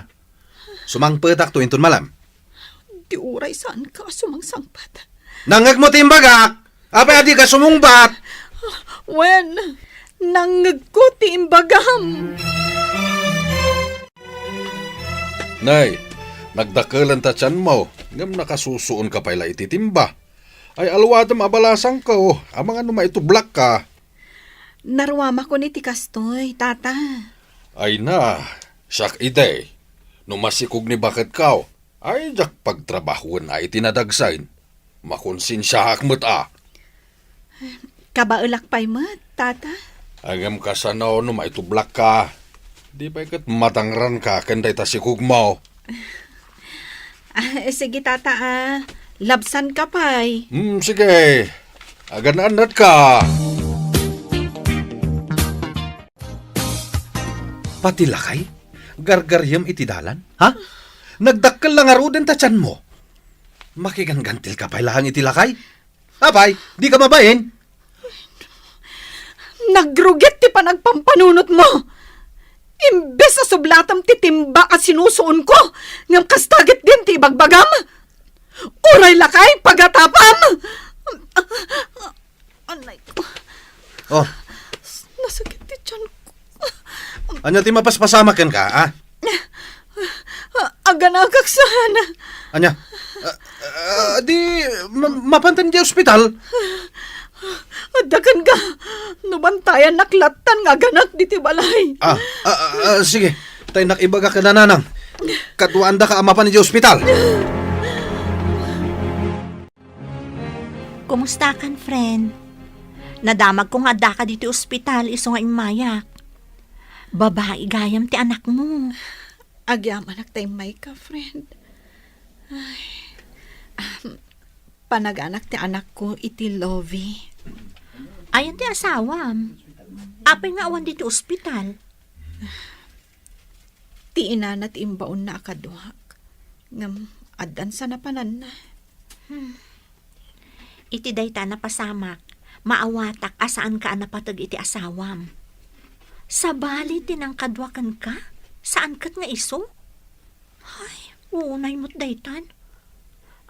Sumangpetakto inton malem. Di uray saanka a sumangsangpet. Nangngegmo ti imbagak! Apay a dika sumungbat? Wen, nangngegko ti imbagam. Nay, nagdakelen ta tianmo, ngem nakasusuonka pay la iti timba. Ay, alwadem a balasangko, amangan no maitublakka. Naruamakon iti kastoy, Tata. Ay na, siak idi. No masikog ni baketko, ay diak pagtrabahoen a iti nadagsen. Makonsensiaak met a. Kabaelak pay met, Tata. Ngem kasano no maitublakka? Di pay ket madangranka ken dayta sikogmo. Ah, sige, Tata, a. Labsanka pay. Hmm, sige. Agan-annatka. Pati lakay, gargariem iti dalan, ha? Nagdakkel la ngaruden ta tianmo. Makiganggantilka pay laeng iti lakay? Apay, dika mabain? Nagrugit ti panagpampanunotmo. Imbes a sublatam ti timba a sinusuonko, ngem kasta ketdin ti ibagbagam. Uray lakay pagatapam. Anay ko. Oh. Nasakit ti tiyan ko. Ania ti mapaspasamak kenka, a? Aganakak saan. Ania? Ah, ah, di, ma-, mapanten di ospital? Adda kenka. No bantayannak lattan nga aganak diti balay. Ah, ah, ah, ah, sige. Tay nak ibaga kada nanang. Kaduaandaka a mapan di ospital. Kumustakan, friend? Nadamagko nga addaka ditoy ospital isu nga immayak. Babai gayam ti anakmo. Agyamanak ta immayka, friend. Ay. Ahem. Panaganak ti anakko iti Lovie. Ayan ti asawam? Apay nga awan ditoy ospital? Ti inana ti imbaonna a kaduak. Ngem addan sa napananna. Hmm. Iti dayta a napasamak, maawatak a saanka a napateg iti asawam. Sabali ti nangkadua kenka, saan ket nga isu? Ay, unay met daytan.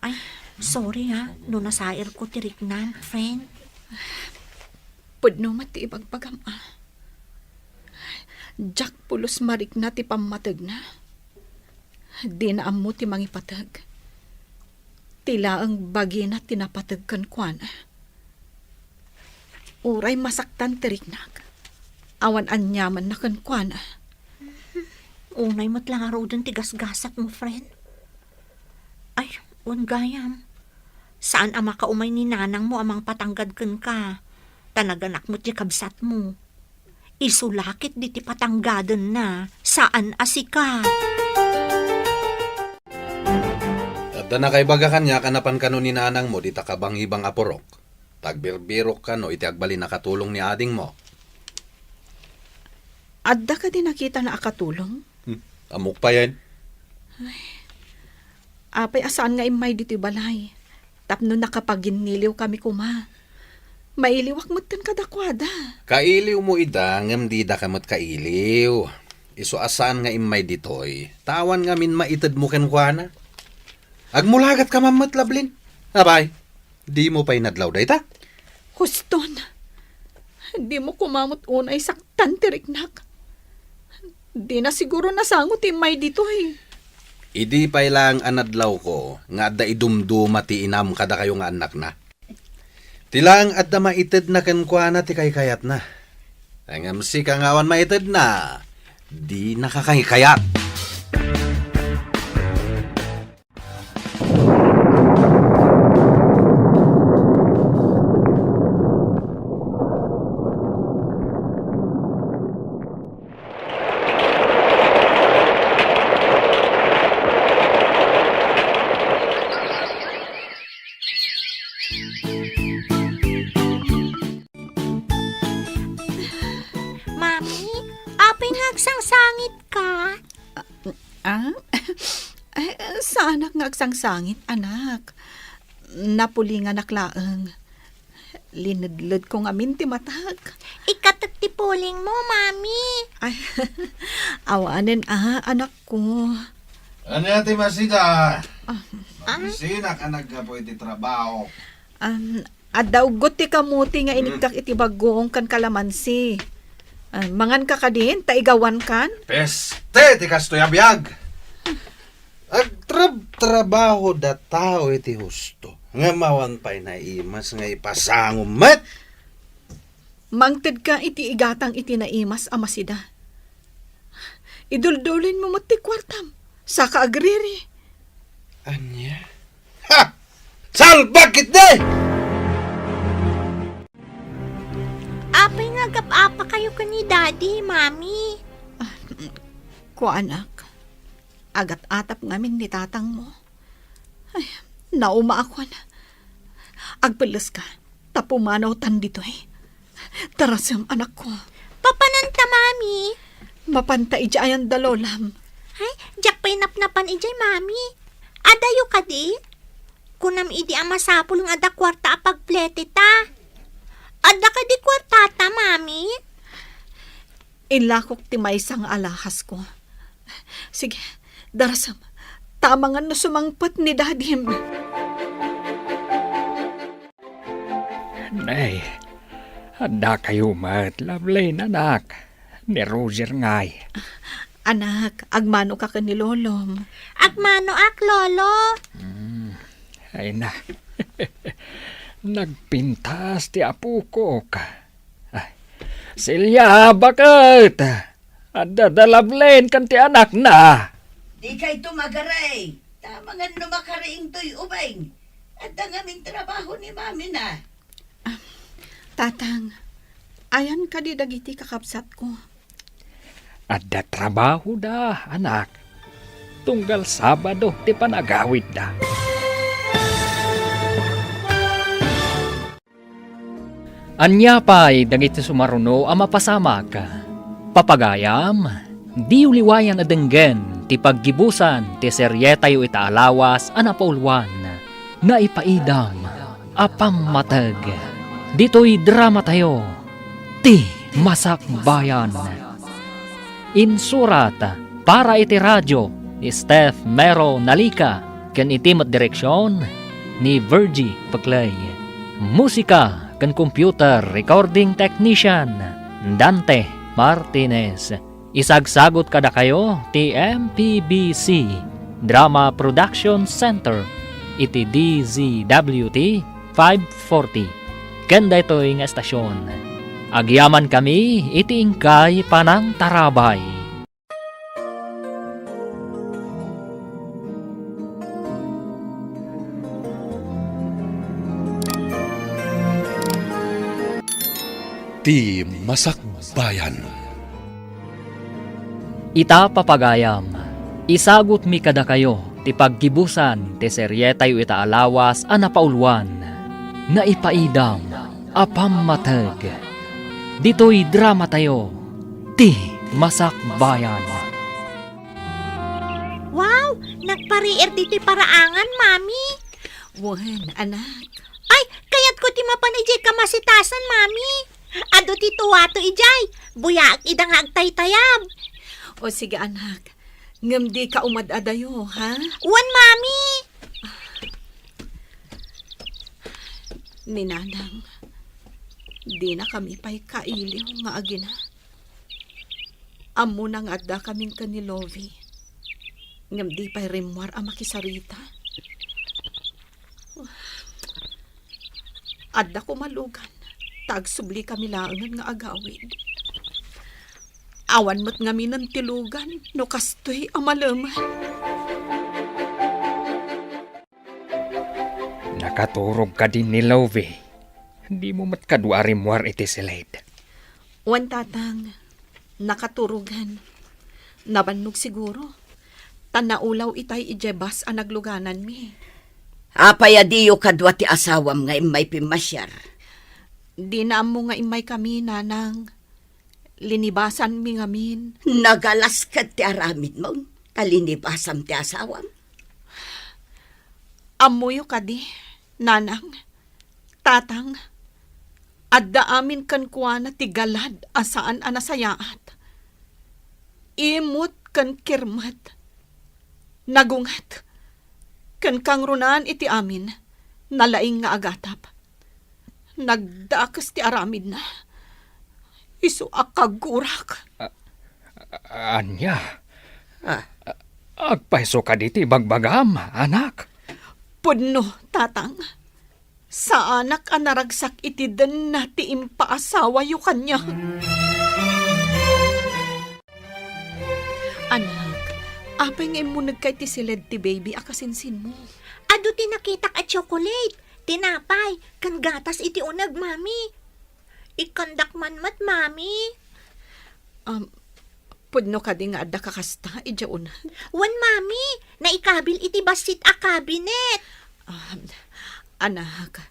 Ay, sorry ha, no nasairko ti riknam, friend. Pudno met ti ibagbagam, a. Diak pulos marikna ti pammategna. Dina ammo ti mangipateg. Ti laeng bagina ti napateg kenkuana. Uray masaktan ti riknak, awan aniamanna kenkuana. Unay met la ngaruden ti gasgasatmo, friend. Ay, wen gayam. Saan a makaumay ni nanangmo a mangpatanggad kenka, ta naganak met ti kabsatmo. Isu la ket diti patanggadenna, saan a sika. Adda nakaibaga kaniak a napan kano ni nanangmo dita kabangibang a purok. Ta agbirbirok kano iti agbalin a katulong ni adingmo. Adda kadi nakitana a katulong? Hmm, ammok payen. Ay, apay a saan nga immay ditoy balay? Tapno nakapaginniliwkami koma. Mailiwak metten kadakuada. Kailiwmo ida, ngem didaka met kailiw. Isu a saan nga immay ditoy, ta awan ngamin maitedmo kenkuana. Agmulagatka man met, Lablin. Apay, dimo pay nadlaw dayta? Huston, dimo koma met unay saktan ti riknak. Dina siguro nasango ti immay ditoy. Idi pay laeng a nadlawko nga adda idumduma ti inam kadakayo nga annakna. Ti laeng adda maitedna kenkuana ti kaykayatna. Ngem sika nga awan maitedna, dinaka kaykayat. Mami, apay nga agsangsangitka? Ah? Ay, saanak nga agsangsangit, anak. Napulinganak laeng. Linedledko ngamin ti matak. Ikatek ti pulingmo, Mami. Ay, awanen a, anakko. Ania ti masida? Ah. Mabisinak a naggapu iti trabaho. Um, adda uggot ti kamuti nga inikkak iti bagguong ken kalamansi. Ah, manganka kadin, ta igawankan? Peste ti kastoy a biag! Agtrabtrabaho da tao iti husto, ngem awan pay naimas nga ipasangom met. Mangtedka iti igatang iti naimas a masida. Iduldulinmo met ti kuartam, saka agriri. Ania? Ha! Salbag ketdi! Apay nga agap-apakayo ken ni Daddy, Mami? Ah, kuanak, agat-atap ngamin ni tatangmo. Ay, naumaakon. Agpelleska, ta pumanawtan ditoy. Tarasem, anakko. Papananta, Mami? Mapanta idiay anda lolam. Ay, diak pay napnapan idiay, Mami. Adayo kadi? Kunam idi a masapul nga adda kuarta a pagpleteta. Adda kadi kuartata, Mami? Inlakok ti maysa nga alahasko. Sige, darasem. Tamangan no sumangpet ni dadim. Nay, adda kayo met, Lovelyn, anak. Ni Roger ngay. Anak, agmano ka ken ni Lolom. Agmanoak, Lolo. Hmm, ay na. Nagpintas ti apokok. Ay, Celia, baket! Adda da Lovelyn ken ti anakna. Dikay tumagaray. Tamangan no makariingtoy ubing. Adda ngamin trabaho ni mamina. Ah, Tatang, ayan kadi dagiti kakabsatko? Adda trabahoda, anak. Tunggal Sabado ti panagawidda. Ania pay dagiti sumaruno a mapasamak? Papagayam, diyo liwayan a denggen ti paggibusan ti serietayo ita a lawas a napauluan, Naipaidam a Pammateg. Ditoy dramatayo, Ti Masakbayan. Insurat para iti radio ni Steph Mero Nalica ken iti met direksion ni Virgie Peclay. Musika ken computer recording technician, Dante Martinez. Isagsagut kadakayo ti M P B C Drama Production Center iti D Z W T five forty. Ken daytoy nga estasion, agyamankami iti inkay panangtarabay. Ti Masakbayan. Ita, papagayam, isagutmi kadakayo ti paggibusan ti serietayo ita a lawas a napauluan, Naipaidam a Pammateg. Ditoy dramatayo, Ti Masakbayan. Wow! Nagpariir ditoy paraangan, Mami. Wen, anak. Ay, kayatko ti mapan idiay kamasitasan, Mami. Adu ti tuwato idiay. Buyaak ida nga agtaytayab. O sige, anak. Ngem dika umad-adayo, ha? Wen, Mami. Ni Nanang, dinakami pay kailiw nga agina. Ammona nga addakamin ken ni Lovie, ngem di pay rimmuar a makisarita. Adda koma lugan ta agsublikami laengen nga agawid. Awan met ngaminen ti lugan no kastoy a malemed. Nakaturog kadi ni Lovie? Dimo met kadu a rimmuar iti siled? Wen, Tatang, nakaturogen. Nabannog siguro. Ta naulaw itay idiay bus a naglugananmi. Apay a diyo kadua ti asawam nga immay pimmasiar? Dina ammo nga immaykami, Nanang. Linibasanmi ngamin. Nagalas ket ti aramidmo, ta linibasam ti asawam. Ammoyo kadi, Nanang, Tatang, adda amin kenkuana ti galad a saan a nasayaat. Imot ken kirmet, nagunget, ken kangrunaan iti amin, nalaing nga agatap. Nagdakes ti aramidna. Isu a kaggurak. A-, a-, ania? Ah. Agpayso kadi ti ibagbagam, anak? Pudno, Tatang. Saanak a naragsak iti denna ti impaasawayo kaniak. Anak, apay nga immunegka iti siled ti baby a kasinsinmo? Adu ti nakitak a tsokolate, tinapay, ken gatas iti uneg, Mami. Ikkandak man met, Mami. Um, pudno kadi nga adda kakasta idiay uneg? Wen, Mami. Naikabil iti bassit a kabinet. Um, anak,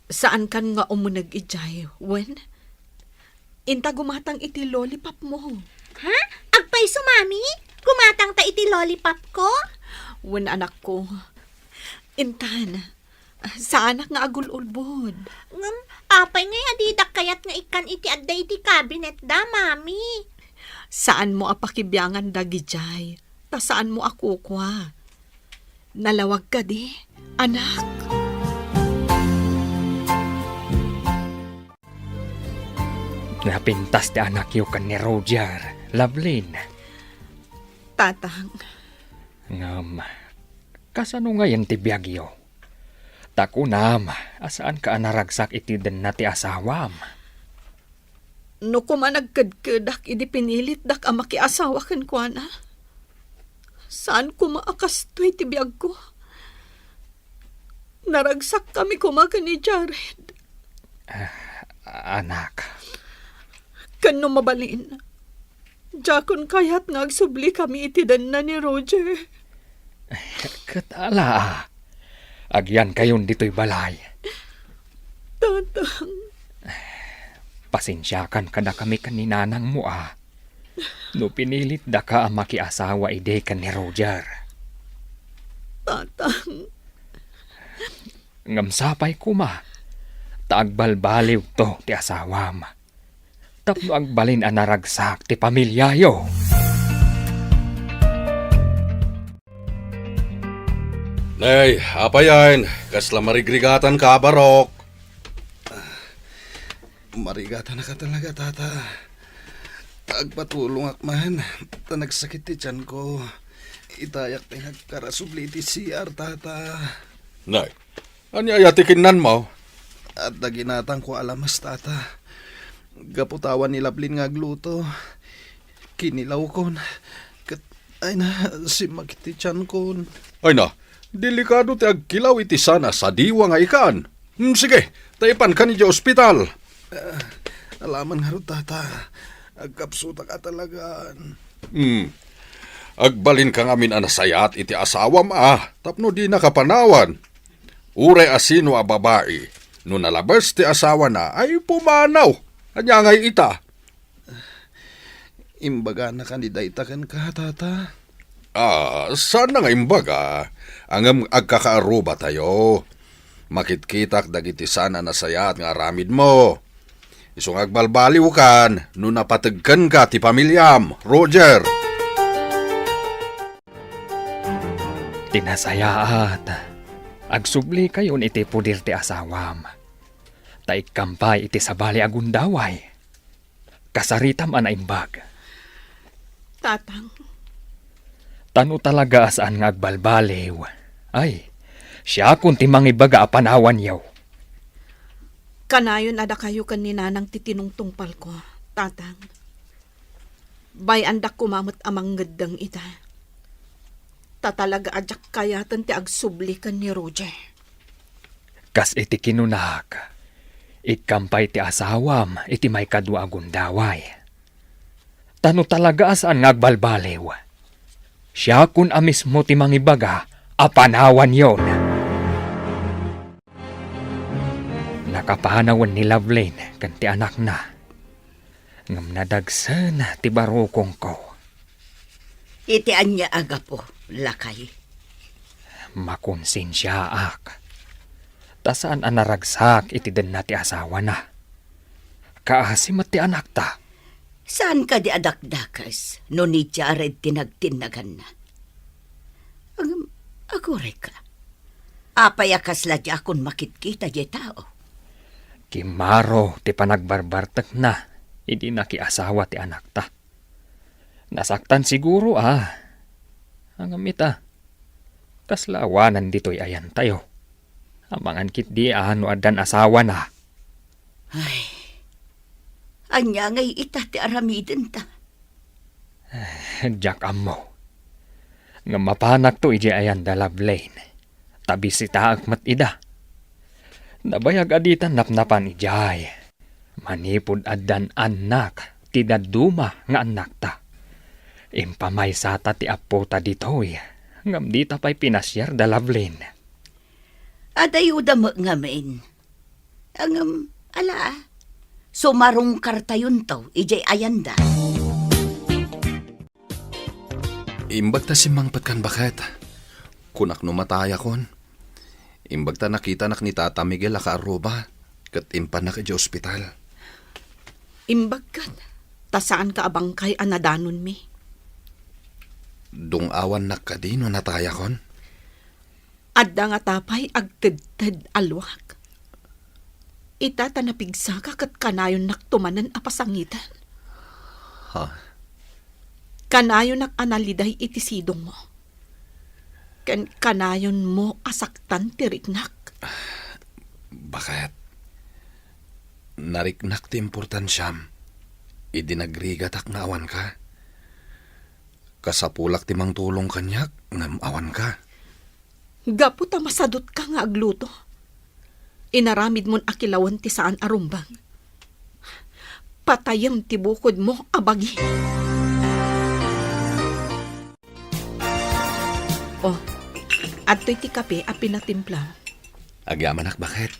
saankan nga umuneg idiay, wen? Inta gumatang iti lollipopmo. Ha? Agpayso, Mami? Gumatangta iti lollipopko? Wen, anakko. Intan, saanak nga agul-ulbod. Ngem, apay ngay a didak kayat nga ikkan iti adda iti kabinetda, Mami? Saanmo a pakibiangan dagidiay, ta saanmo a kukua. Nalawag kadi, anak? Napintas ti anakyo ken ni Roger, Lovelyn. Tatang. Ngem, kasano ngayen ti biagyo? Ta kunam a saanka a naragsak iti denna ti asawam. No koma nagkedkedak idi pinilitdak a makiasawa kenkuana, saan koma a kastoy ti biagko. Naragsakkami koma ken ni Jared. Ah, anak. Ken no mabalin, diakon kayat nga agsublikami iti denna ni Roger. Ket ala, agyankayon ditoy balay. Tatang. Pasensiakan kadakami ken ni nanangmo a. No pinilitdaka a makiasawa idi ken ni Roger. Tatang. Ngem sapay koma, ta agbalbaliwto ti asawam. Tapno agbalin a naragsak ti pamiliayo. Nay, apay ayan? Kasla marigrigatanka, Barok? Marigatanaka talaga, Tata. Agpatulongak man, ta nagsakit ti tianko. Itayak ti nagkarasubli iti C R, Tata. Nay, ania aya ti kinnanmo? Adda ginatangko a lamas, Tata. Gapu ta awan ni Lablin nga agluto, kinilawkon. Ket, ay na, simmakit ti tiankon. Ay na, delikado ti agkilaw iti saan a sadiwa nga ikan. Hmm, sige, ta ipankan idiay ospital. Ah, alaman ngarud, Tata. Agkapsutak a talagan. Hmm. Agbalinka ngamin a nasayaat iti asawam a tapno dinaka panawan. Uray a sino a babai, no nalabes ti asawana, ay pumanaw. Ania ngay ita? Imbaganaka ni dayta kenka, Tata? Ah, saan nga imbaga, ngem agkakaarrubatayo. Makitkitak dagiti saan a nasayaat nga aramidmo. Isu nga agbalbaliwkan no napateg kenka ti pamiliam, Roger. Ti nasayaat, agsublikayon iti poder ti asawam, ta ikkampay iti sabali a gundaway. Kasaritam a naimbag. Tatang. Ta no talaga a saan nga agbalbaliw, ay, siakon ti mangibaga a panawanyo. Kanayon a dakayo ken ni Nanang ti tinungtungpalko, Tatang. Bay-andak koma met a mangngeddeng ita. Ta talaga a diak kayaten ti agsubli ken ni Roger. Kas iti kinunak, ikkampay ti asawam iti maikadua a gundaway. Ta no talaga a saan nga agbalbaliw, siakon a mismo ti mangibaga a panawanyon. Nakapanawen ni Lovelyn ken ti anakna. Ngem nadagsen ti barukongko. Iti ania a gapu, lakay? Makonsensiaak. Ta saan a naragsak iti denna ti asawana. Kaasi met ti anakta. Saan kadi a dakdakes no ni Jared ti nagtinnaganna? Ngem, agurayka. Apay a kasla diakon makitkita diay tao? Kimmaro ti panagbarbartekna idi nakiasawa ti anakta. Nasaktan siguro a. Ngem ita, kasla awanan ditoy ayantayo. Amangan ketdi a no addan asawana. Ay, ania ngay ita ti aramidenta? Diak ammo. Ngem mapanakto idiay ayanda, Lovelyn. Ta bisitaek met ida. Nabayag a ditan napnapan idiay. Manipud addan annak ti dadduma nga annakta. Impamaysata ti appota ditoy, ngem dita pay pinasiar da Lovelyn. Adayoda met ngamin. Ngem, ala, sumarungkartayonto idiay ayanda. Imbag ta simmangpet kan baket. Kunak no matayakon. Imbag ta nakitanak ni Tata Miguel a kaarruba, ket impannak idiay ospital. Imbag ket, ta saanka a bangkay a nadanonmi. Dung-awannak kadi no natayakon? Adda ngata pay agtedted a luak. Ita ta napigsaka ket kanayonnakto manen a pasangiten. Ha? Kanayonak a naliday iti sidongmo. Ken kanayonmo a saktan ti riknak. Baket, nariknak ti importansiam idi nagrigatak nga awanka. Kasapulak ti mangtulong kaniak ngem awanka. Gapu ta masadutka nga agluto, inaramidmon a kilawen ti saan a rumbeng. Patayem ti bukodmo a bagi. Oh, adtoy ti kape a pinatimplam. Agyamanak, Baket.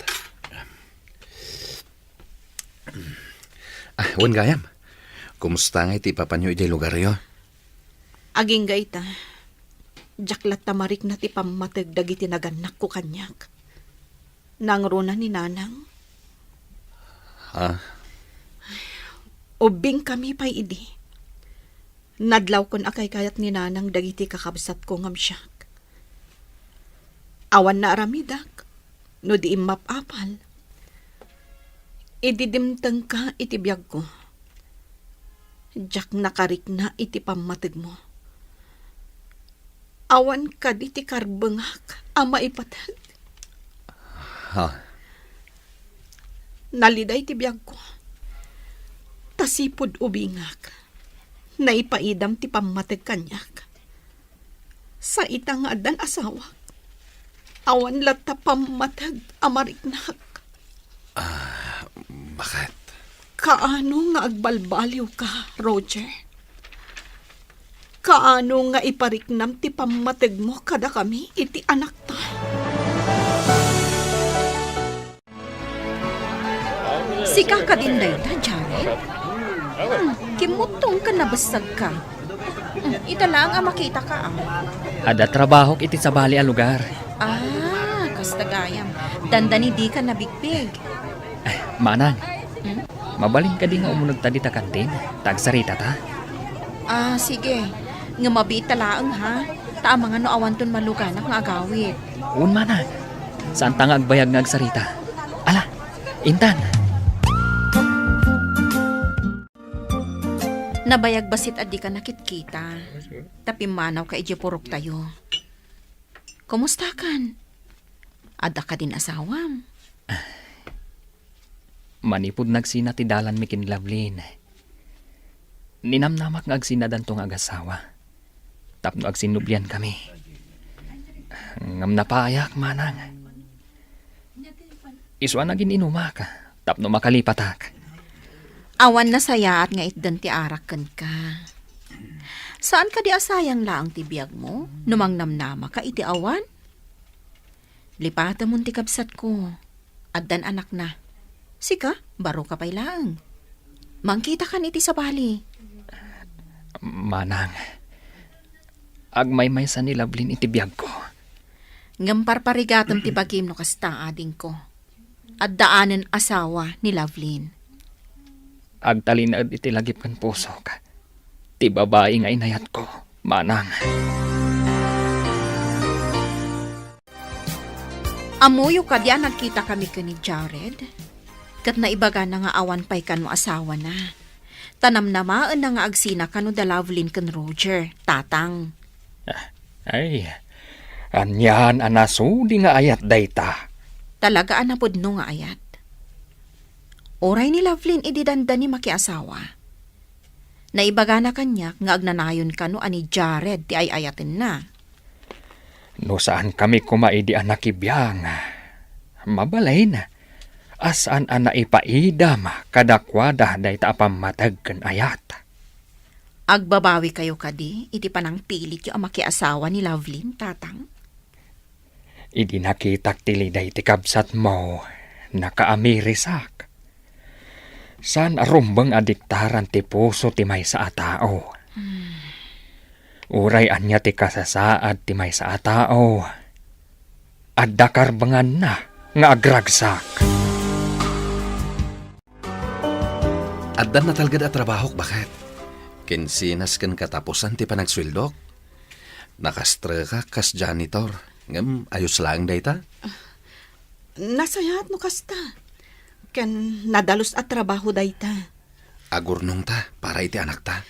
Ah, wen gayam. Kumusta ngay ti ipapanyo idiay lugaryo? Agingga ita, diak latta marikna ti pammateg dagiti nagannakko kaniak. Nangruna ni Nanang. Ha? Ubbingkami pay idi. Nadlawkon a kaykayat ni Nanang dagiti kakabsatko ngem siak. Awan naaramidak no di immap-apal. Idi dimtengka iti biagko, diak nakarikna iti pammategmo. Awan kadi ti karbengak a maipateg. Ha? Naliday ti biagko. Ta sipud ubingak, naipaidam ti pammateg kaniak. Sa ita nga addan asawak, awan latta pammateg a mariknak. Ah, Baket? Kaano nga agbalbaliwka, Roger? Kaano nga ipariknam ti pammategmo kadakami iti anakta? Sika kadin dayta, Jared? Hmm, kimmuttong ken nabessegka. Hmm, ita laeng a makitaka, a. Adda trabahok iti sabali a lugar. Ah, kasta gayam. Dandani dika nabigpig. Ay, Manang, hmm? Mabalin kadi nga umunegta dita kantin, ta agsaritata? Ah, sige. Ngem mabiit ta laeng, ha? Ta amangan no awanton maluganak nga agawid. Wen, Manang. Saanta nga agbayag nga agsarita. Ala, intan. Nabayag bassit a dika nakitkita. Ta pimmanawka idiay puroktayo. Kumustakan? Adda kadin asawam? Manipud nagsina ti dalanmi ken Lovelyn, ninamnamak nga agsinadanto nga agasawa tapno agsinnubliankami. Ngem napayak, Manang. Isu a nagin-inumak tapno makalipatak. Awan nasayaat nga itdan ti arak kenka. Saan kadi a sayang laeng ti biagmo no mangnamnamaka iti awan? Lipatemon ti kabsatko. Addan anakna. Sika, baroka pay laeng. Mangkitakan iti sabali. Manang, agmaymaysa ni Lovelyn iti biagko. Ngem parparigatem ti bagim no kasta, adingko. Addaanen asawa ni Lovelyn. Agtalinaed iti lagip ken pusok ti babai nga inayatko, Manang. Ammoyo kadi a nagkitakami ken ni Jared? Ket naibagana nga awan pay kano asawana. Ta namnamaenna nga agsina kano da Lovelyn ken Roger, Tatang. Ah, ay, anian a nasudi nga ayat dayta. Talaga a napudno nga ayat. Uray ni Lovelyn idi dandani makiasawa. Naibagana kaniak nga agnanayon kano a ni Jared ti ay-ayatenna. No saankami koma idi a nakibiang, mabalin a saan a naipaidam kadakuada dayta a pammateg ken ayat. Agbabawikayo kadi iti panangpilityo a makiasawa ni Lovelyn, Tatang? Idi nakitak ti liday ti kabsatmo, nakaamirisak. Saan a rumbeng a diktaran ti puso ti maysa a tao. Hmm. Uray ania ti kasasaad ti maysa a tao, adda karbenganna nga agragsak. Addan natalged a trabahok, baket. Kinsinas ken katapusan ti panagsueldok. Nakastrekak kas janitor. Ngem ayos laeng dayta. Nasayaat no kasta. Ken nadalus a trabaho dayta. Agurnongta para iti anakta.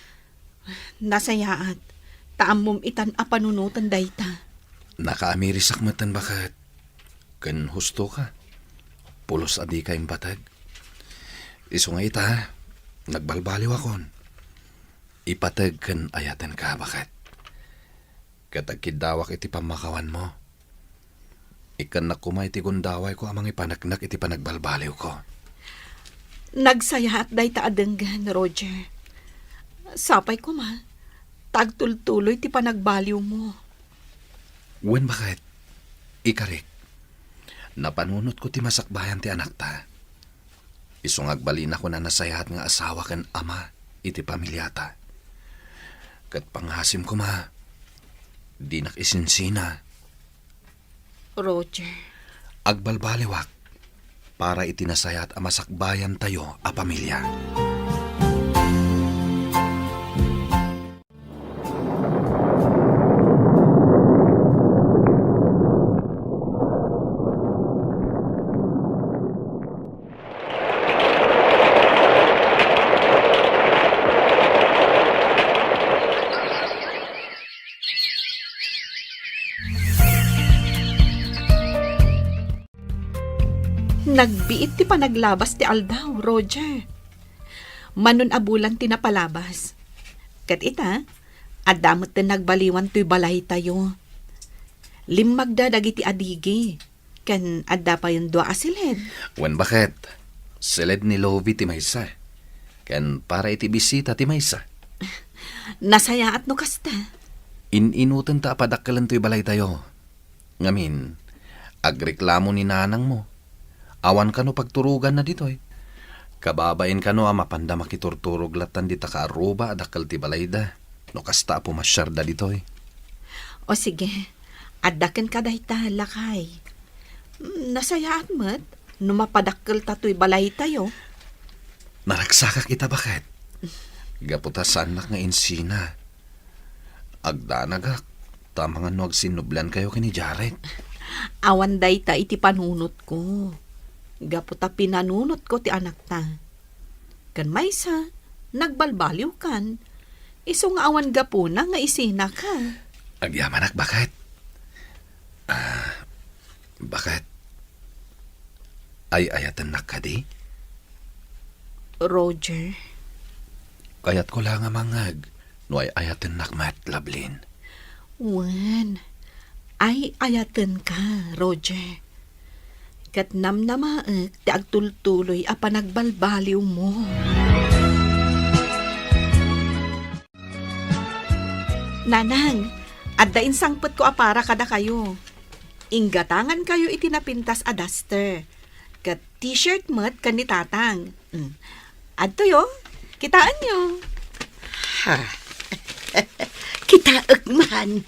Nasayaat. Ta ammom itan a panunoten dayta. Nakaamirisak metten, baket. Ken husto ka. Pulos a dika impateg. Isu nga ita, nagbalbaliwakon. Ipateg ken ayatenka, baket. Ket agkiddawak iti pammakawanmo. Ikkannak koma iti gundawayko a mangipaneknek iti panagbalbaliwko. Nagsayaat dayta a denggen, Roger. Sapay koma, ta agtultuloy ti panagbaliwmo. Wen, baket, ikarik, napanunotko ti masakbayan ti anakta. Isu nga agbalinakon a nasayaat nga asawa ken ama iti pamiliata. Ket pangasim koma, dinak isinsina. Roger. Agbalbaliwak para iti nasayaat a masakbayantayo a pamilia. Nagbiit ti panaglabas ti aldaw, Roger. Manon a bulan ti napalabas. Ket ita, adda met ti nagbaliwan toy balaytayo. Limmagda dagiti adigi, ken adda payon dua a siled. Wen, baket, siled ni Lovie ti maysa, ken para iti bisita ti maysa. Nasayaat no kasta. In-inutenta a padakkelen toy balaytayo. Ngamin, agreklamo ni nanangmo. Awan kano pagturoganna ditoy. Kababain kano a mapanda makiturturog lattan dita kaarruba a dakkel ti balayda, no kasta a pumasiarda ditoy. O sige, adda kenka dayta, lakay. Mm, nasayaat met no mapadakkelta toy balaytayo. Naragsakak ita, baket. Gapu ta saannak nga insina. Agdanagak, ta amangan no agsinnublankayo ken ni Jared. Awan dayta iti panunotko. Gapu ta pinanunotko ti anakta. Ken maysa, nagbalbaliwkan. Isu nga awan gapuna nga isinaka. Agyamanak, baket. Ah, baket. Ay-ayatennak kadi? Roger. Kayatko la nga mangngeg no ay-ayatennak met, Lovelyn. Wen, ay-ayatenka, Roger. Ket namnamaek ti agtultuloy a panagbalbaliwmo. Nanang, adda insangpetko a para kadakayo. Inggatangankayo iti napintas a duster, ket t-shirt met ken ni Tatang. Mm. Adtoyo, kitaenyo. Ha. Kitaek man.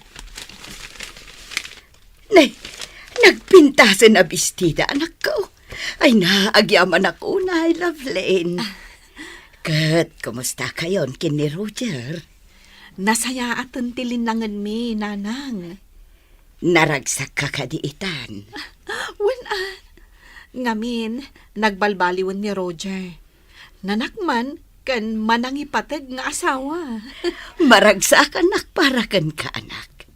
Nay, nagpintasen a bestida, anakko. Ay na, agyamanak unay, Lovelyn. Ah. Ket, kumustakayon ken ni Roger? Nasayaaten ti linnangenmi, Nanang. Naragsakka kadi itan? Wen a. Ngamin, nagbalbaliwen ni Roger. Nanak man ken manangipateg nga asawa. Maragsakanak para kenka, anak.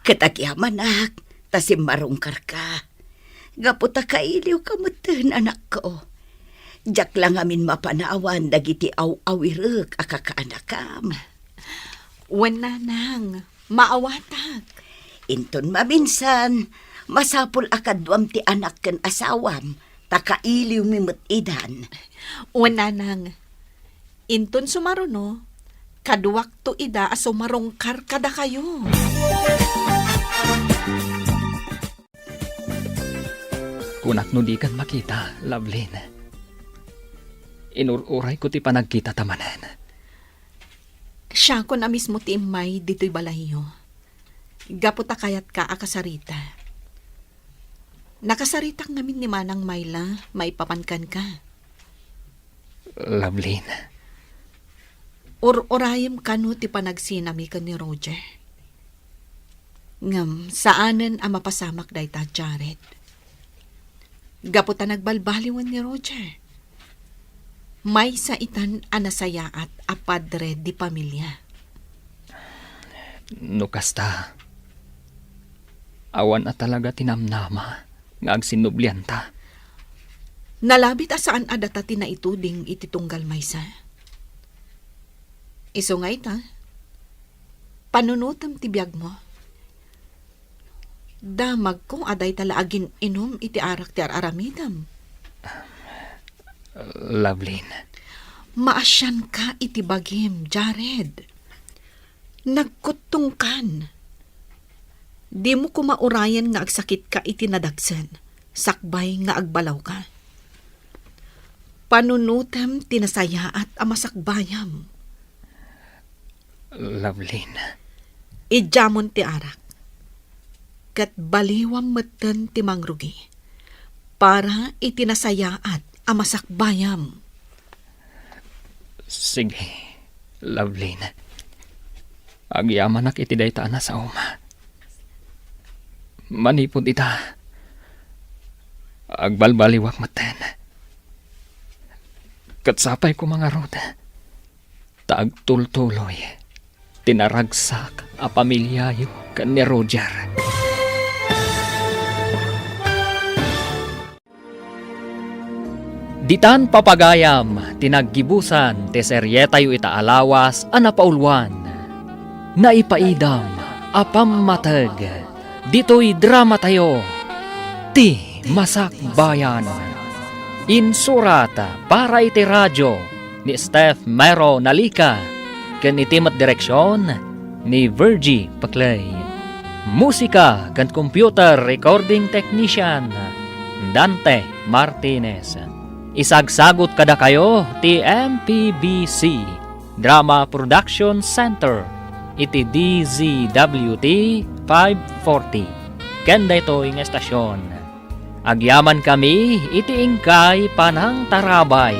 Ket agyamanak ta simmarungkarka. Gapu ta kailiwka metten, anakko. Diak la ngamin mapanawan dagiti aw-awirek a kakaanakam. Wen, Nanang, maawatak. Inton maminsan, masapul a kaduam ti anak ken asawam, ta kailiwmi met idan. Wen, Nanang, inton sumaruno, kaduakto ida a sumarungkar kadakayo. Kunak no dikan makita, Lovelyn. Inur-urayko ti panagkitata manen. Siakon a mismo ti immay ditoy balayyo. Gapu ta kayatka a kasarita. Nakasaritak ngamin ni Manang Myla maipapan kenka. Lovelyn. Ur-urayem kano ti panagsinami ken ni Roger. Ngem saanen a mapasamak dayta, Jared. Gapu ta nagbalbaliwen ni Roger, maysa itan a nasayaat a padre di pamilia. No kasta, awan a talaga ti namnama nga agsinnublianta. Nalabit a saan a data ti naituding iti tunggal maysa. Isu nga ita, panunutem ti biagmo. Damagko a dayta la agin-inum iti arak ti ar-aramidem. Lovelyn. Maasianka iti bagim, Jared. Nagkuttongkan. Dimo koma urayen nga agsakitka iti nadagsen, sakbay nga agbalawka. Panunutem ti nasayaat a masakbayam. Lovelyn. Idiamon ti arak, ket baliwam metten ti mangrugi para iti nasayaat a masakbayam. Sige, Lovelyn. Agyamanak iti dayta a nasaom. Manipud ita, agbalbaliwak metten. Ket sapay koma ngarud ta agtultuloy ti naragsak a pamiliayo ken ni Roger. Ditan papagayam ti naggibusan ti serietayo ita a lawas a napauluan, Naipaidam a Pammateg, ditoy dramatayo, Ti Masakbayan. Insurat para iti radyo ni Steph Mero Nalica ken iti met direksion ni Virgie Paclay. Musika ken computer recording technician, Dante Martinez. Isagsagut kadakayo ti M P B C Drama Production Center iti D Z W T five forty. Ken daytoy nga estasion, agyamankami iti inkay panangtarabay.